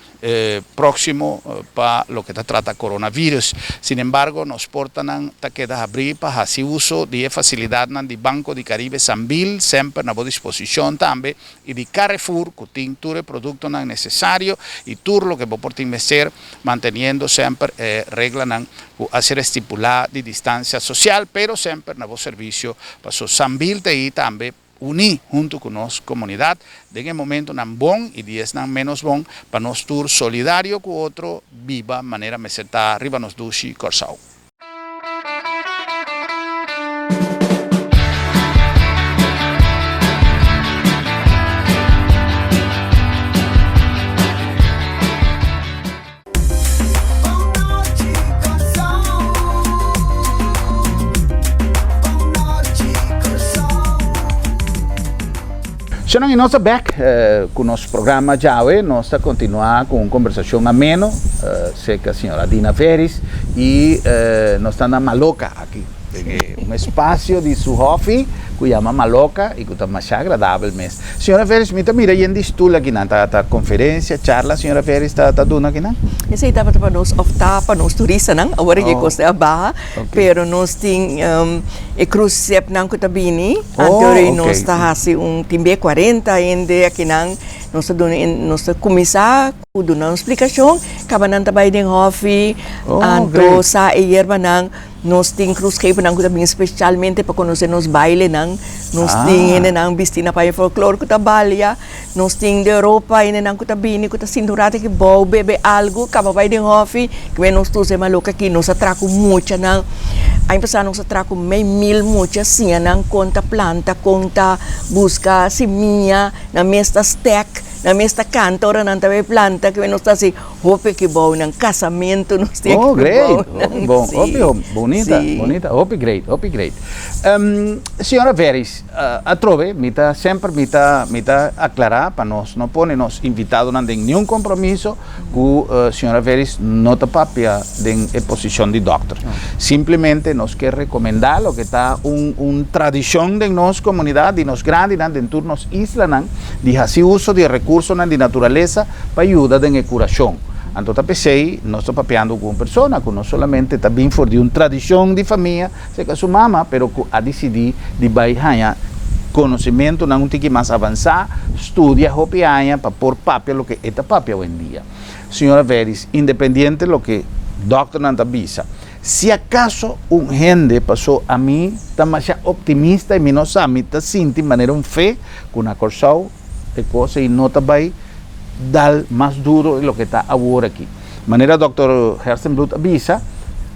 próksimo pa loke ta trata coronavirus. Sinembargo, nos portanan ta keda habrí pa hasi uso di e fasilidatnan di Banco di Caribe Sambil, semper na bo disposishon tambe, i di Carrefour ku tin tur e produktonan nesesario i tur loke bo por tin mester, manteniendo semper e reglanan ku a ser estipulá di distansia sosial, pero semper na bo servisio, paso Sambil ta ei tambe uní huntu ku nos komunidat den e momentunan bon i di esnan ménos bon, pa nos tur solidario ku otro biba manera mester ta riba nos dushi Kòrsou. Shonnan, i nos ta bèk ku nos programa djawe. Nos ta kontinuá ku un kombersashon ameno serka señora Dina Veris i nos ta na Maloka aki, den e un espasio di su hòfi ku yama Maloka i ku ta masha agradabel mes. Señora Veris, mi ta mira yen di stul akinan. Ta ta konferensia, charla señora Veris ta ta duna akinan? Esei tabata pa nos òf ta pa nos turistanan, awor e kos ta a baha, pero nos tin e cruiseshipnan ku ta bini. Anto Oh, nos ok. ta hasi un tin be 40 hende akinan, nos ta duna nos ta kuminsá ku duna un splikashon, kaba nan ta bai den hòfi, Oh, anto great. sa e yerbanan, nos tin kruskepernan ku ta bin speshalmente pa konosé nos bailenan, nos tin Ah. hendenan bistí na paña folklor ku ta balia, nos tin di Europa hendenan ku ta bini ku ta sinta un rato aki bou bebe algu, kaba bai den hòfi, kimen nos tur se maloka aki, nos a traha ku muchanan, aña pasá nos a traha ku mei mil mucha, siña nan kon ta planta, kon ta buska simia, nan mes ta stek, nan mes ta kanta ora nan ta bai planta, kimen nos ta hasi hopi aki bou nan, kasamentu nos tin Oh, aki great! bou nan, Hopi bon, si, hopi hopi, bunita, si. bunita, hopi great, hopi great. Señora Veris, Atrobe, mi ta semper mi ta mi ta aclara pa nos no pone nos invitadonan den niun compromiso cu señora Veris no ta papia den e posicion di dokter. Simplemente nos kier recomenda loke ta un un tradicion den nos comunidad di nos grandinan den tur nos islanan di haci uso di e recursonan di naturalesa pa yuda den e curacion. Anto ta p'esey nos ta papiando cu un persona cu no solamente ta bin for di un tradicion di famia, Serka su mama, pero ku a disidí di bai haña konosementunan un tiki mas avansá, studia hopi aña pa por papia loke e ta papia awendia. Señora Veris, independiente loke dòkternan ta bisa, si akaso un hende, pasó ami ta masha optimista i mi no sa, mi ta sinti manera un fe ku na Kòrsou e kos ei no ta bai dal mas duro di loke ta awor aki. Manera dòkter Gerstenbluth a bisa,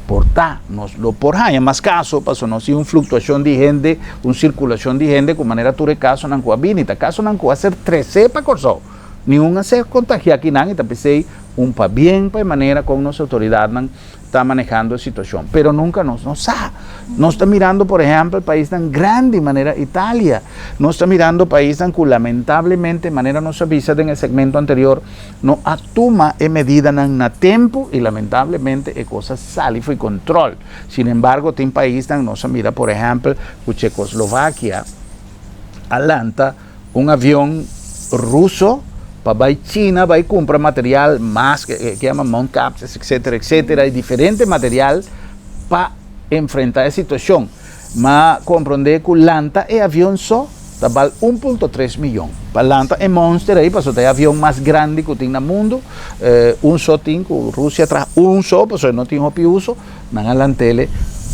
por ta nos lo por haña mas kaso pasobra nos tin un fluktuashon di hende, un sirkulashon di hende ku manera tur e kasonan ku a bini ta kasonan ku a ser tresé pa Kòrsou. Niun a ser kontagiá kinan i ta p'esei un pabien pa e manera kon nos outoridatnan ta manehando e situacion, pero nunca nos no sa. Nos ta mirando por ehempel paisnan grandi manera Italia, nos ta mirando paisnan cu lamentablemente manera nos a bisa den e segmento anterior no a tuma e medidanan na tempo y lamentablemente e cos a sali fo'i control. Sin embargo tin paisnan nos a mira por ehempel cu Checoslovaquia a lanta Un avion ruso pa bai China bai cumpra material mas ke yama mount caps etcetera etcetera y diferente material pa enfrenta e situacion. Ma compronde cu lanta e avion so ta bal un punto tres miyon. Pa lanta e monster ey pasobra ta e avion mas grandi cu tin na mundo, un so tin cu Rusia traha un so pasobra e no tin hopi uso. Nan a lant'ele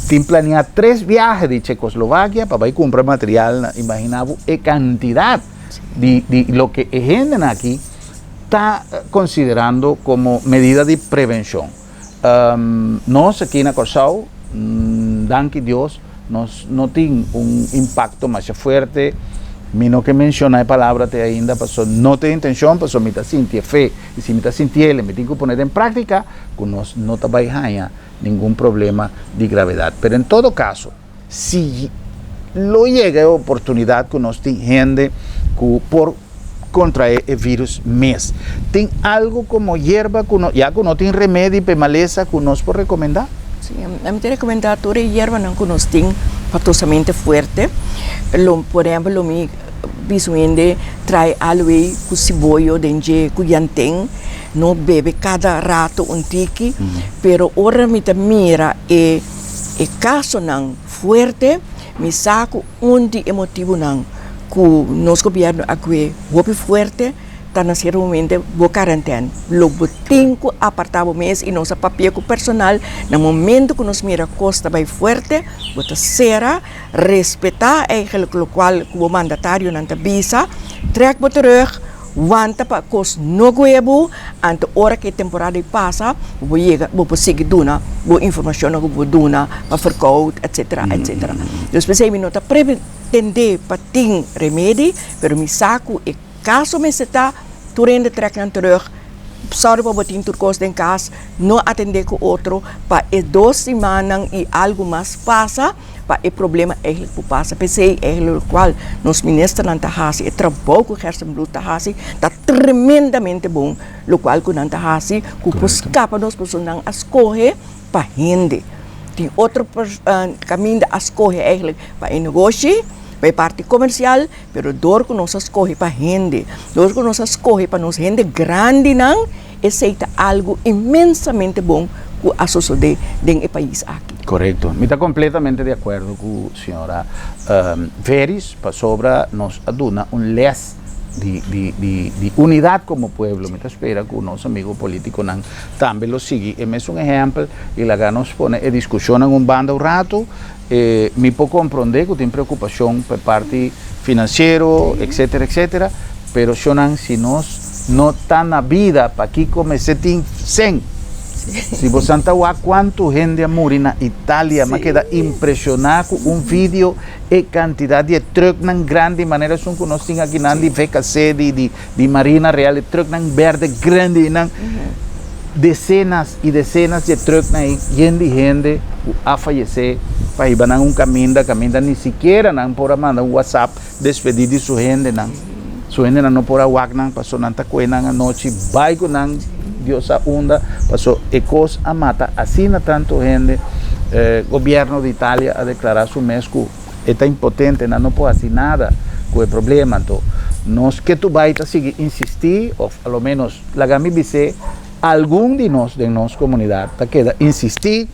tin planeá tres biahe di Checoslovakia pa bai kumpra material na imaginá bo e kantidat di di loke e hendenan aki ta konsiderando komo medida di prevenshon. Nos aki na Kòrsou, danki Dios, nos no tin un impakto masha fuerte. Mi no ke menshoná e palabra te ainda pasobra no ta e intenshon, pasobra mi ta sinti e fe i si mi ta sintiel mi tin ku pone den práktika. ku nos no ta bai haña ningun problema di gravedat. Pero en todo kaso, si lo yega e oportunidat ku nos tin hende ku por kontraé e vírus mes, tin algu komo yerba ku no, ya ku no tin remedi pa e malesa ku nos por rekomendá? Sí, mi ta rekomendá tur e yerbanan ku nos tin pa tosamente fuerte. Lo, por ehèmpel, lo mi Bisa un hende trae aloe ku siboyo den dje ku yanten, no bebe kada rato un tiki, pero ora mi ta mira e e kasonan fuerte, mi sa ku un di e motibunan ku nos gobièrnu a kue hopi fuerte ta na sierto momento bo karantèn, lo bo tin ku apartá bo mes i nos a papia ku personal na momento ku nos mira kos ta bai fuerte bo ta sera. Respetá eigenlijk lokual ku bo mandatarionan ta bisa, trèk bo terug, wanta pa kos no goe bo, anto ora ku e temporada ei pasa, bo por yega, bo por sigui duna bo informashonnan ku bo por duna pa verkoud, etsetera, etsetera. Dus p'esei mi no ta pretendé pa tin remedi, pero mi sa ku e kaso mester ta tur hende trèk nan terug. Sòru pa bo tin tur kos den kas, no atendé ku otro pa e dos simannan i algu mas pasa pa e problema eigenlijk por pasa. P'esei eigenlijk lokual nos ministernan ta hasi, e trabou ku Gerstenbluth ta hasi ta tremendamente bon, lokual ku nan ta hasi ku por skapa nos pasobra nan a skohe pa hende. Tin otro kaminda a skohe eigenlijk pa e negoshi, pa e parti komersial. Pero dor ku nos a skohe pa hende, dor ku nos a skohe pa nos hende grandinan, esei ta algu inmensamente bon ku a sosodé den e pais aki. Korekto. Mi ta kompletamente di akuerdo ku señora Veris pasobra nos a duna un les di di di di unidat komo pueblo. Mi ta spera ku nos amigo politikonan tambe lo sigui e mesun ehèmpel i laga nos pone e diskushonnan un banda un ratu. E mi por comprende cu tin preocupacion pa e parti financiero, etcetera, etcetera, pero shonan si nos no ta na bida pakico mester tin cen? Si bosan ta wak cuanto hende a muri na Italia, m'a keda impresiona cu un video e cantidad di e trucknan grandi manera esun cu nos tin akinan di VKC, di di Marina Real, e trucknan berde grandi nan. Decenas y decenas di e trucknan ey yen di hende cu a fayece pa hiba nan un caminda, caminda ni sikiera nan por a manda un whatsapp despedi di su hendenan. Su hendenan no por a wak nan paso nan ta coge nan anochi bay cu nan Dios sa unda paso e cos a mata asina tanto hende. Gobierno di Italia a declara su mes cu e ta impotente, nan no por haci nada cu e problema. Anto nos ke tu bay ta sigui insisti of a lo menos Laga mi bis'é, algun di nos den nos komunidat ta keda insistí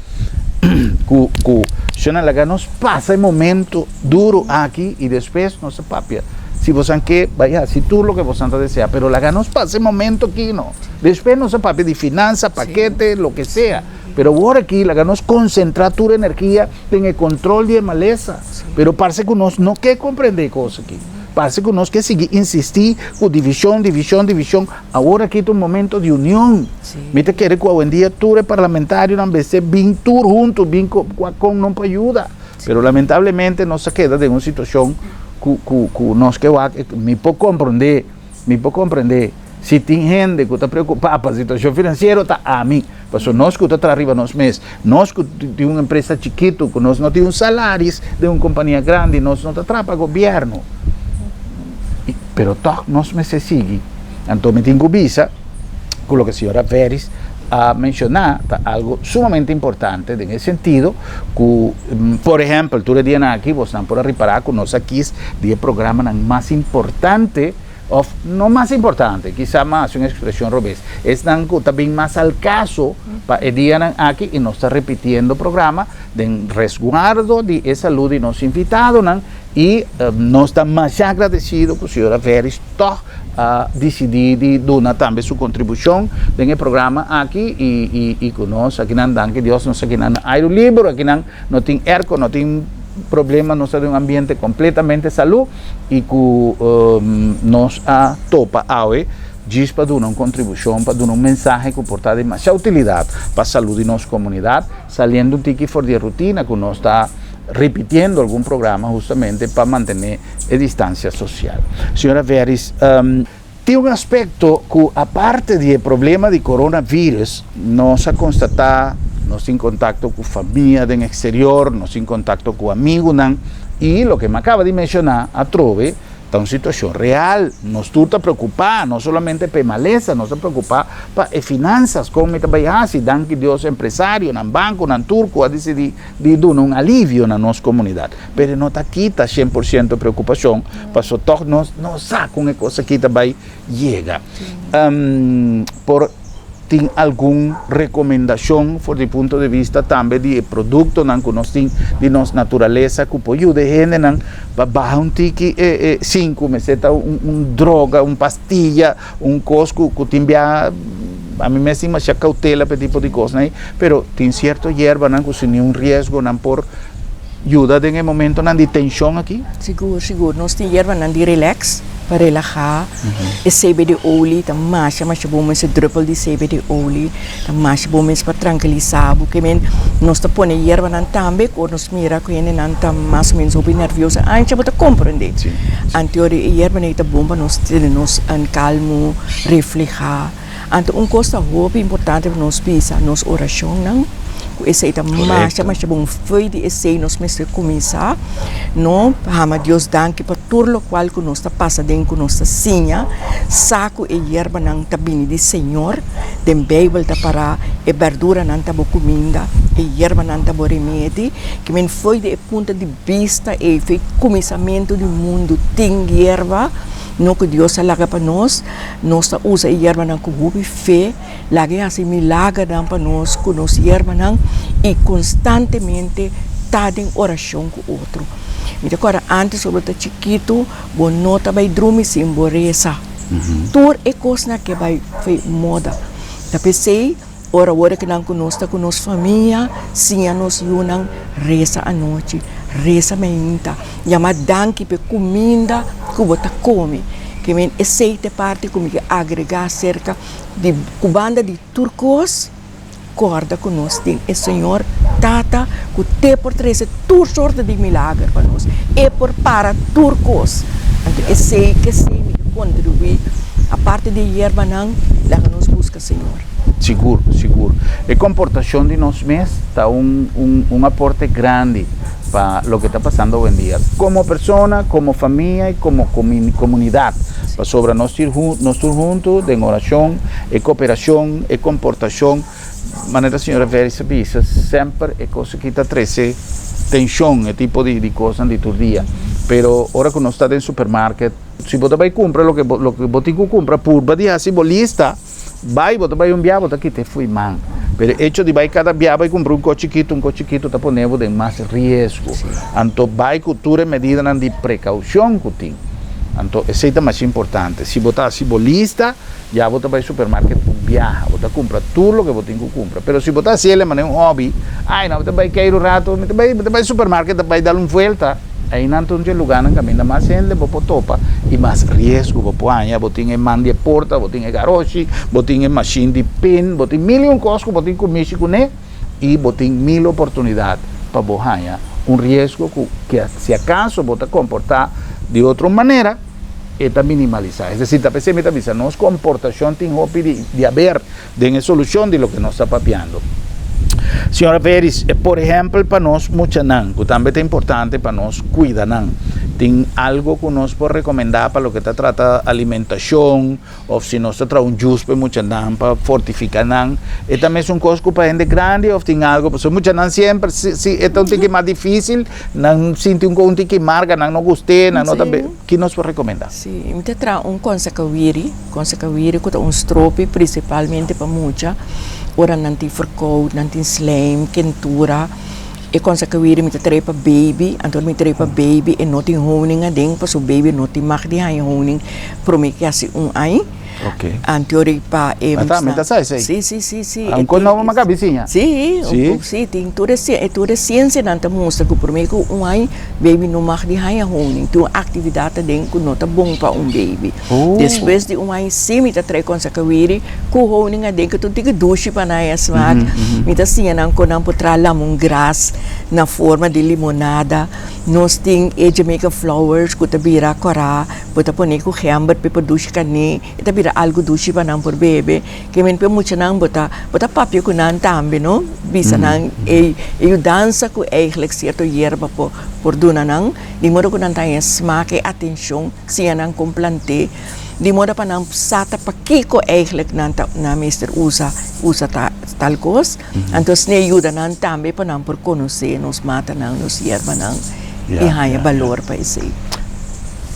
ku ku shona laga nos pasa e momento duru aki i despues nos ta papia. Si bosan ke bai hasi tur loke bosan ta deseá, pero laga nos pasa e momento aki no. Despues nos ta papia di finansa, pakete, loke sea. Pero awor aki laga nos konsentrá tur energia den e kontrol di e malesa. Pero parse ku nos no ke komprendé e kos aki. Parse ku nos ke sigui insistí ku divishon, divishon, divishon. Awor aki ta un momento di union. Mi ta kere ku awendia tur e parlamentarionan mester bin tur huntu, bin ku akon non pa yuda. Pero lamentablemente nos a keda den un situashon ku ku ku nos ke wak, mi por komprendé, mi por komprendé si tin hende ku ta preokupá pa situashon finansiero ta ami. Pasobra nos ku ta traha riba nos mes, nos ku tin un empresa chikitu, ku nos no tin un salaris den un kompania grandi, nos no ta traha pa gobièrnu. Pero tòg nos mester sigui. Anto mi tin ku bisa ku loke señora Veris a menshoná ta algu sumamente importante den e sentido ku, por ehèmpel, tur e dianan aki bosnan por a ripará ku nos a kis di e programanan mas importante, Of no mas importante, kisa mas un expresion robes, esnan cu ta bin mas al caso pa e dianan aki y nos ta repitiendo programa den resguardo di e salud di nos invitadonan y nos ta masha agradecido cu señora Veris tog a dicidi di duna tambe su contribucion den e programa aki y y cu nos akinan danki Dios nos akinan na aire liber akinan no tin airco no tin problema nos ta den un ambiente completamente salud. i ku nos a topa awe djis pa duna un kontribushon, pa duna un mensahe ku por ta di masha utilidat pa salú di nos komunidat, saliendo un tiki for di e rutina ku nos ta ripitiendo algun programa hustamente pa mantené e distansia sosial. Señora Veris, tin un aspekto ku aparte di e problema di coronavirus nos a konstatá, nos tin kontakto ku famia den eksterior, nos tin kontakto ku amigunan i loke mi a kaba di menshoná atrobe ta un situashon real. Nos tur ta preokupá, no solamente pa e malesa, nos ta preokupá pa e finansas, kon mi ta bai hasi. Danki Dios empresarionan, bankonan tur ku a disidí di duna un alivio na nos komunidat. Pero e no ta kita shen por siento preokupashon, paso tòg nos no sa kon e kos aki ta bai yega. Por tin algun rekomendashon for di punto di vista tambe di e produktonan ku nos tin di nos naturalesa ku por yuda e hendenan pa baha un tiki e e sin ku mester ta un droga, un pastilla, un kos ku ku tin bia ami mes tin masha koutela pa e tipo di kosnan ei, pero tin sierto yerbanan ku sin niun riesgo nan por Yuda den e momentonan di tenshon aki? Sigur, sigur. Nos tin yerbanan di relax, pa relahá. E CBD olie ta masha, masha bon mes. E druppel di CBD olie ta masha bon mes pa trankilisá bo. Ke men nos ta pone yerbanan tambe ku ora nos mira ku hendenan ta mas o menos hopi nervioso, ancha bo ta komprendé. Anto e yerbanan ei ta bon pa nos tene nos kalmu, reflehá. Anto un kos ta hopi importante pa nos bisa, nos orashonnan, ku esei ta masha masha bon. Fo'i di esei nos mester kuminsá, no hama Dios danki pa tur lokual ku nos ta pasa den, ku nos ta siña, sa ku e yerbanan ta bini di Señor. Den Beibel ta pará, e bèrduranan ta bo kuminda, e yerbanan ta bo remedi. Ke men fo'i di e punto di bista ei, fo'i kuminsamentu di mundu tin yerba. No ku Dios a laga pa nos, nos ta usa e yerbanan ku hopi fe, laga e hasi milagernan pa nos ku nos yerbanan i konstantemente ta den orashon ku otro. Mi ta kòrda ántes ora bo ta chikitu, bo no ta bai drumi sin bo resa. Tur e kosnan ke bai fo'i moda. Ta p'esei. Ora worde kinan ku nos ta ku nos famia, siña nos yunan resa anochi, resa mainta, yama danki p'e kuminda ku bo ta kome. Ke men esei ta e parti ku mi ke agregá aserka di ku banda di tur kos, kòrda ku nos tin e Señor Tata ku te por trese tur sorto di milager pa nos. E por para tur kos. Anto esei ke esei mi ke kontribuí aparte di e yerbanan, laga nos buska Señor. Sigur, sigur. E komportashon di nos mes ta un un un aporte grandi pa loke ta pasando awendia, komo persona, komo famia i komo komunidat. Pasobra nos tur nos tur huntu den orashon, e koperashon, e komportashon, manera señora Veris a bisa, semper e kos aki ta trese tenshon, e tipo di di kosnan di tur dia. Pero ora ku nos ta den supermarket, si bo ta bai kumpra loke bo loke bo tin ku kumpra, purba di hasi bo lista. Bai, bo ta bai un bia, bo ta kita e fo'i man. Pero e hecho di bai kada bia bai kumpra un kos chikitu, un kos chikitu ta pone bo den mas riesgo. Anto bai ku tur e medidanan di prekaushon ku tin. Anto esei ta mas importante. Si bo ta hasi bo lista, ya bo ta bai supermarket un biaha, bo ta kumpra tur loke bo tin ku kumpra. Pero si bo ta hasi el manera un hobby, ai no, mi ta bai keiru un rato, mi ta bai, mi ta bai supermarket ta bai dal un vuelta. Einan ta un dje lugánan kaminda mas hende bo por topa i mas riesgo bo por haña. Bo tin e man di e porta, bo tin e garoshi, bo tin e mashin di pin, bo tin mil i un kos ku bo tin ku mishi kuné i bo tin mil oportunidat pa bo haña un riesgo ku si akaso bo ta komportá di otro manera e ta minimalisá. Es desir, ta p'esei mi ta bisa nos komportashon tin hopi di haber den e solucion di loke nos ta papiando. Señora Veris, por ehempel pa nos muchanan, cu tambe ta importante pa nos cuida nan, tin algo cu nos por recomenda pa loke ta trata alimentacion of si nos ta traha un juice pa e muchanan pa fortifica nan, e ta mesun cos cu pa hende grandi of tin algo? Pasobra muchanan siemper si si e ta un tiki mas dificil, nan sinti un un tiki marga, nan no gust'e, nan no ta be, ki nos por recomenda? Si, mi ta traha un consacawiri. Konsakawiri ku ta un stropi prinsipalmente pa mucha ora nan tin ferkoud, nan tin slijm, kentura. E konsakawiri mi ta trae pa baby, anto ora mi trae pa baby e no tin honing aden pasobra baby no tin mag di haña honing prome ke hasi un aña. Anto ora pa e Mi ta mi ta sa esei. Si si si si. Un kos nobo mi a kabi siña. Si, si tin tur e tur e siensianan ta mustra ku prome ku un aña baby no mag di haña honing, tin un aktividat aden ku no ta bon pa un baby. Despues di un aña si mi ta trae konsakawiri ku honing aden ku ta un tiki dushi pa nan e smak. Mi ta siña nan kon nan por traha lamongras na forma di limonada. Nos tin e Jamaican flowers ku ta bira kòrá, bo ta pone ku gember p'e por dushi kané, e ta bira algu dushi pa nan por bebe. Ke men p'e muchanan bo ta bo ta papia ku nan tambe no, bisa nan e yudansa ku eigentlik sierto yerba por por duna nan, di modo ku nan ta haña smak e atenshon. Siña nan kon plant'é, di moda pa nan sa ta pakiko eigentlik nan ta nan mester usa usa ta tal kos. Anto asina e yuda nan tambe pa nan por konosé nos matanan, nos yerbanan i haña balor pa esei.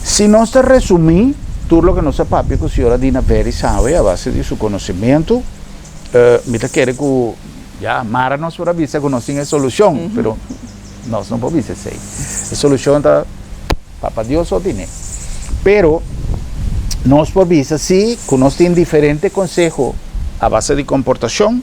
Si nos ta resumí tur loke nos a papia ku señora Dina Veris awe a base di su konosementu, mi ta kere ku ya mara nos por a bisa ku nos tin e solushon, pero nos no por bisa esei. E solushon ta. Papa Dios so tine. Pero nos por bisa si ku nos tin diferente konseho a base di komportashon,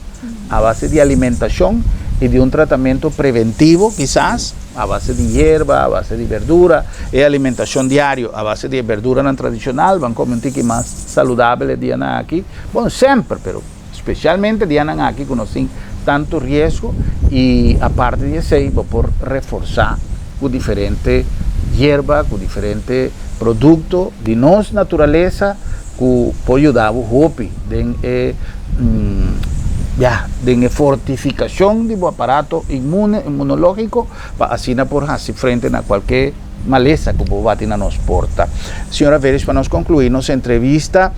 a base di alimentashon i di un tratamentu preventivo kisas a base di yerba, a base di berdura, e alimentashon diario a base di e berduranan tradishonal, ban kome un tiki mas saludabel e dianan aki, bon semper pero Specialmente dianan aki cu nos tin tanto riesgo y aparte di esey bo por reforsa cu diferente yerba, cu diferente producto di nos naturalesa. ku por yuda bo hopi den e ya den e fortifikashon di bo aparato inmune inmunologiko pa asina por hasi frente na kualke malesa ku bo bati na nos porta. Señora Veris pa nos konkluí nos entrevista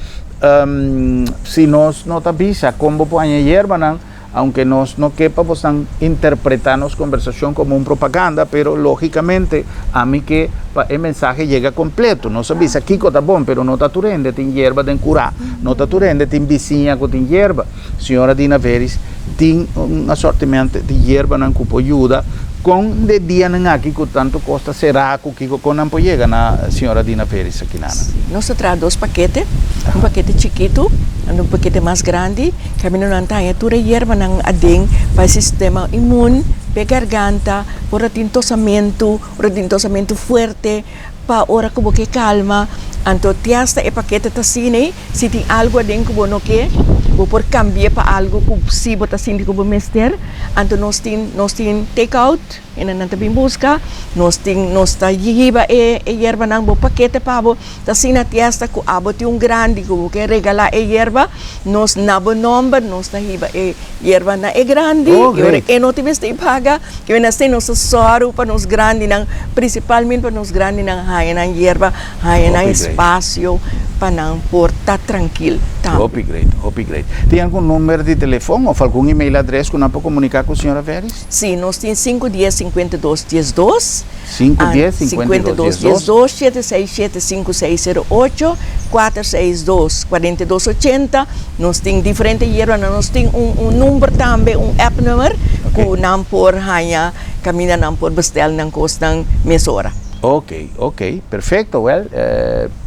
si nos no ta bisa kon bo por haña yerbanan Aunke nos no ke pa bosnan interpretá nos kombersashon komo un propaganda, pero lógikamente ami ke pa e mensahe yega kompleto. Nos a bisa kiko ta bon, pero no ta tur hende tin yerba den kurá, no ta tur hende tin bisiña ku tin yerba. Señora Dina Veris tin un asortimento di yerbanan ku por yuda. Kon de dianan aki ku tantu kos ta será ku kiko, kon nan por yega na señora Dina Veris akinana? Nos ta traha dos pakete, un pakete chikitu en un pakete mas grandi. Kaminda nan ta haña tur e yerbanan aden pa e sistema inmun, pa e garganta, ora tin tosamentu, ora tin tosamentu fuerte, pa ora ku bo ke kalma. Anto te asta e pakete ta asina ei, si tin algu aden ku bo no ke, bo por kambi'é pa algu ku si bo ta sinti ku bo mester. Anto nos tin nos tin take out, e nan ta bin buska, nos tin nos ta hiba e yerbanan bo pakete pa bo. Ta asina tiesta ku abo tin un grandi ku bo ke regalá e yerba, nos na bo nòmber nos ta hiba e yerba na e grandi Oh, i ora great. e no tin mester paga. Ke mester asina nos ta sòru pa nos grandinan, prinsipalmente pa nos grandinan haña nan yerba, haña nan Hopi great. espasio pa nan por ta trankil tambe. Hopi great, hopi great. Tin algun number di telefòn òf algun email adrès ku nan por komuniká ku señora Veris? Sí, nos tin sinku dies 52 diesdos. 5 10 52 12. 52 7 6 7 5 6 0 8 4 6 2 42 80 Nos tin diferente yerbanan, nos tin un un number tambe, un app number ku nan por haña kaminda nan por bestel nan kosnan mesora. Ok, ok, perfecto. Wel,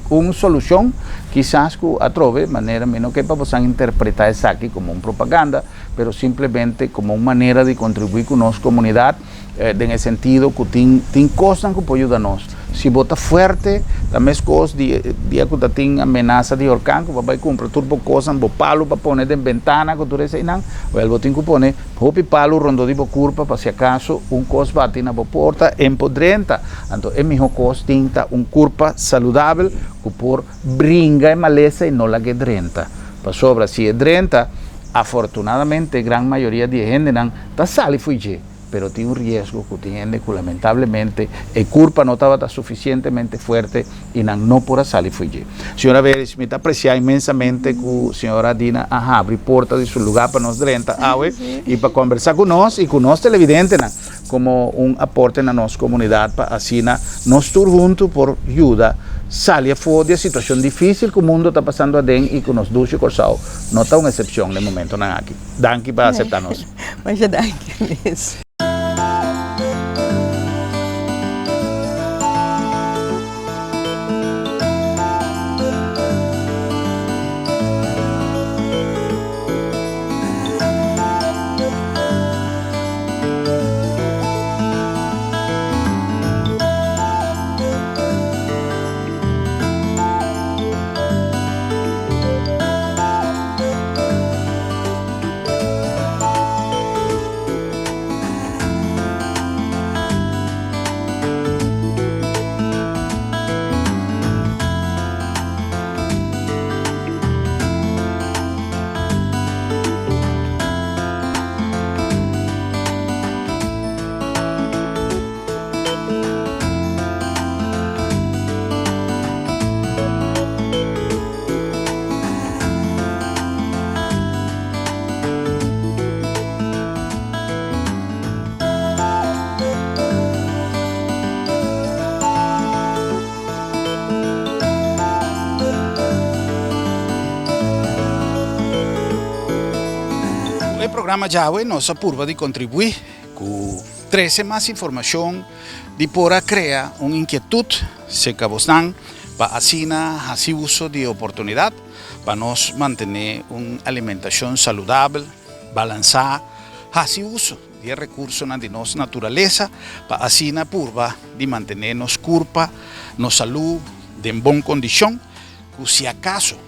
un solucion kisas ku atrobe manera mi no ke pa bosan interpreta esaki komo un propaganda, pero simplemente komo un manera di kontribuí ku nos komunidat. Den e sentido ku tin tin kosnan ku por yuda nos. Si bo ta fuerte, ta meskos di dia ku ta tin amenasa di orkan ku bo a bai kumpra tur bo kosnan, bo palu pa pone den bentana ku tur eseinan, wèl bo tin ku pone hopi palu rondó di bo kurpa pa si akaso un kos bati na bo porta en por drenta. Anto e mihó kos tin ta un kurpa saludabel ku por bringa e malesa i no lag'é drenta. Pasobra si e drenta, afortunadamente gran mayoria di e hendenan ta sali fo'i dje. Pero tin un riesgo cu tin hende cu lamentablemente e curpa no tabata suficientemente fuerte y nan no por a sali fo'i dje. Señora Veris, mi ta aprecia inmensamente cu señora Dina a habri porta di su lugar pa nos drenta awe y pa conversa cu nos y cu nos televidentenan como un aporte na nos comunidad pa asina nos tur hunto por yuda sali afo di e situacion dificil cu mundo ta pasando aden y cu nos dushi Corsou no ta un excepcion den momentonan aki. Danki pa acepta nos. Masha danki mes. Ku e programa djawe nos a purba di kontribuí ku trese mas informashon di por a krea un inkietut serka bosnan pa asina hasi uso di e oportunidat pa nos mantené un alimentashon saludabel, balansá, hasi uso di e rekursonan di nos naturalesa pa asina purba di mantené nos kurpa, nos salú den bon kondishon ku si akaso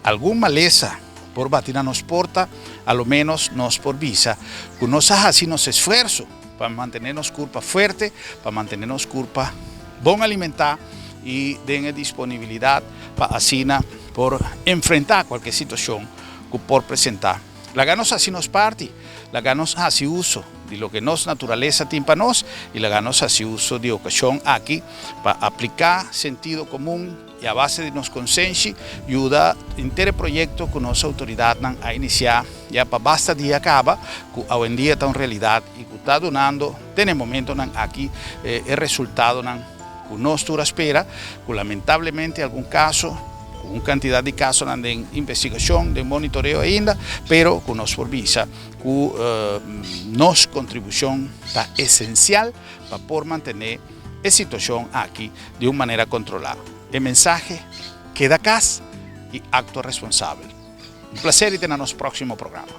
algun malesa por bati na nos porta, a lo ménos nos por bisa ku nos a hasi nos esfuerso pa mantené nos kurpa fuerte, pa mantené nos kurpa bon alimentá i den e disponibilidat pa asina. por enfrentá kualke situashon ku por presentá. Laga nos hasi nos parti, laga nos hasi uso di loke nos naturalesa tin pa nos i laga nos hasi uso di okashon aki pa apliká sentido komun i a base di nos konsenshi yuda henter e proyekto ku nos outoridatnan a inisiá ya pa basta dia kaba ku awendia ta un realidat i ku ta dunando te na e momentonan aki e resultadonan ku nos tur a spera, ku lamentablemente algun kaso, ku un kantidat di kasonan den investigashon, den monitoreo ainda, pero ku nos por bisa ku nos kontribushon ta esensial pa por mantené e situashon aki di un manera kontrolá. E mensahe, keda kas i aktua responsabel. Un plaser di tene na nos próksimo programa.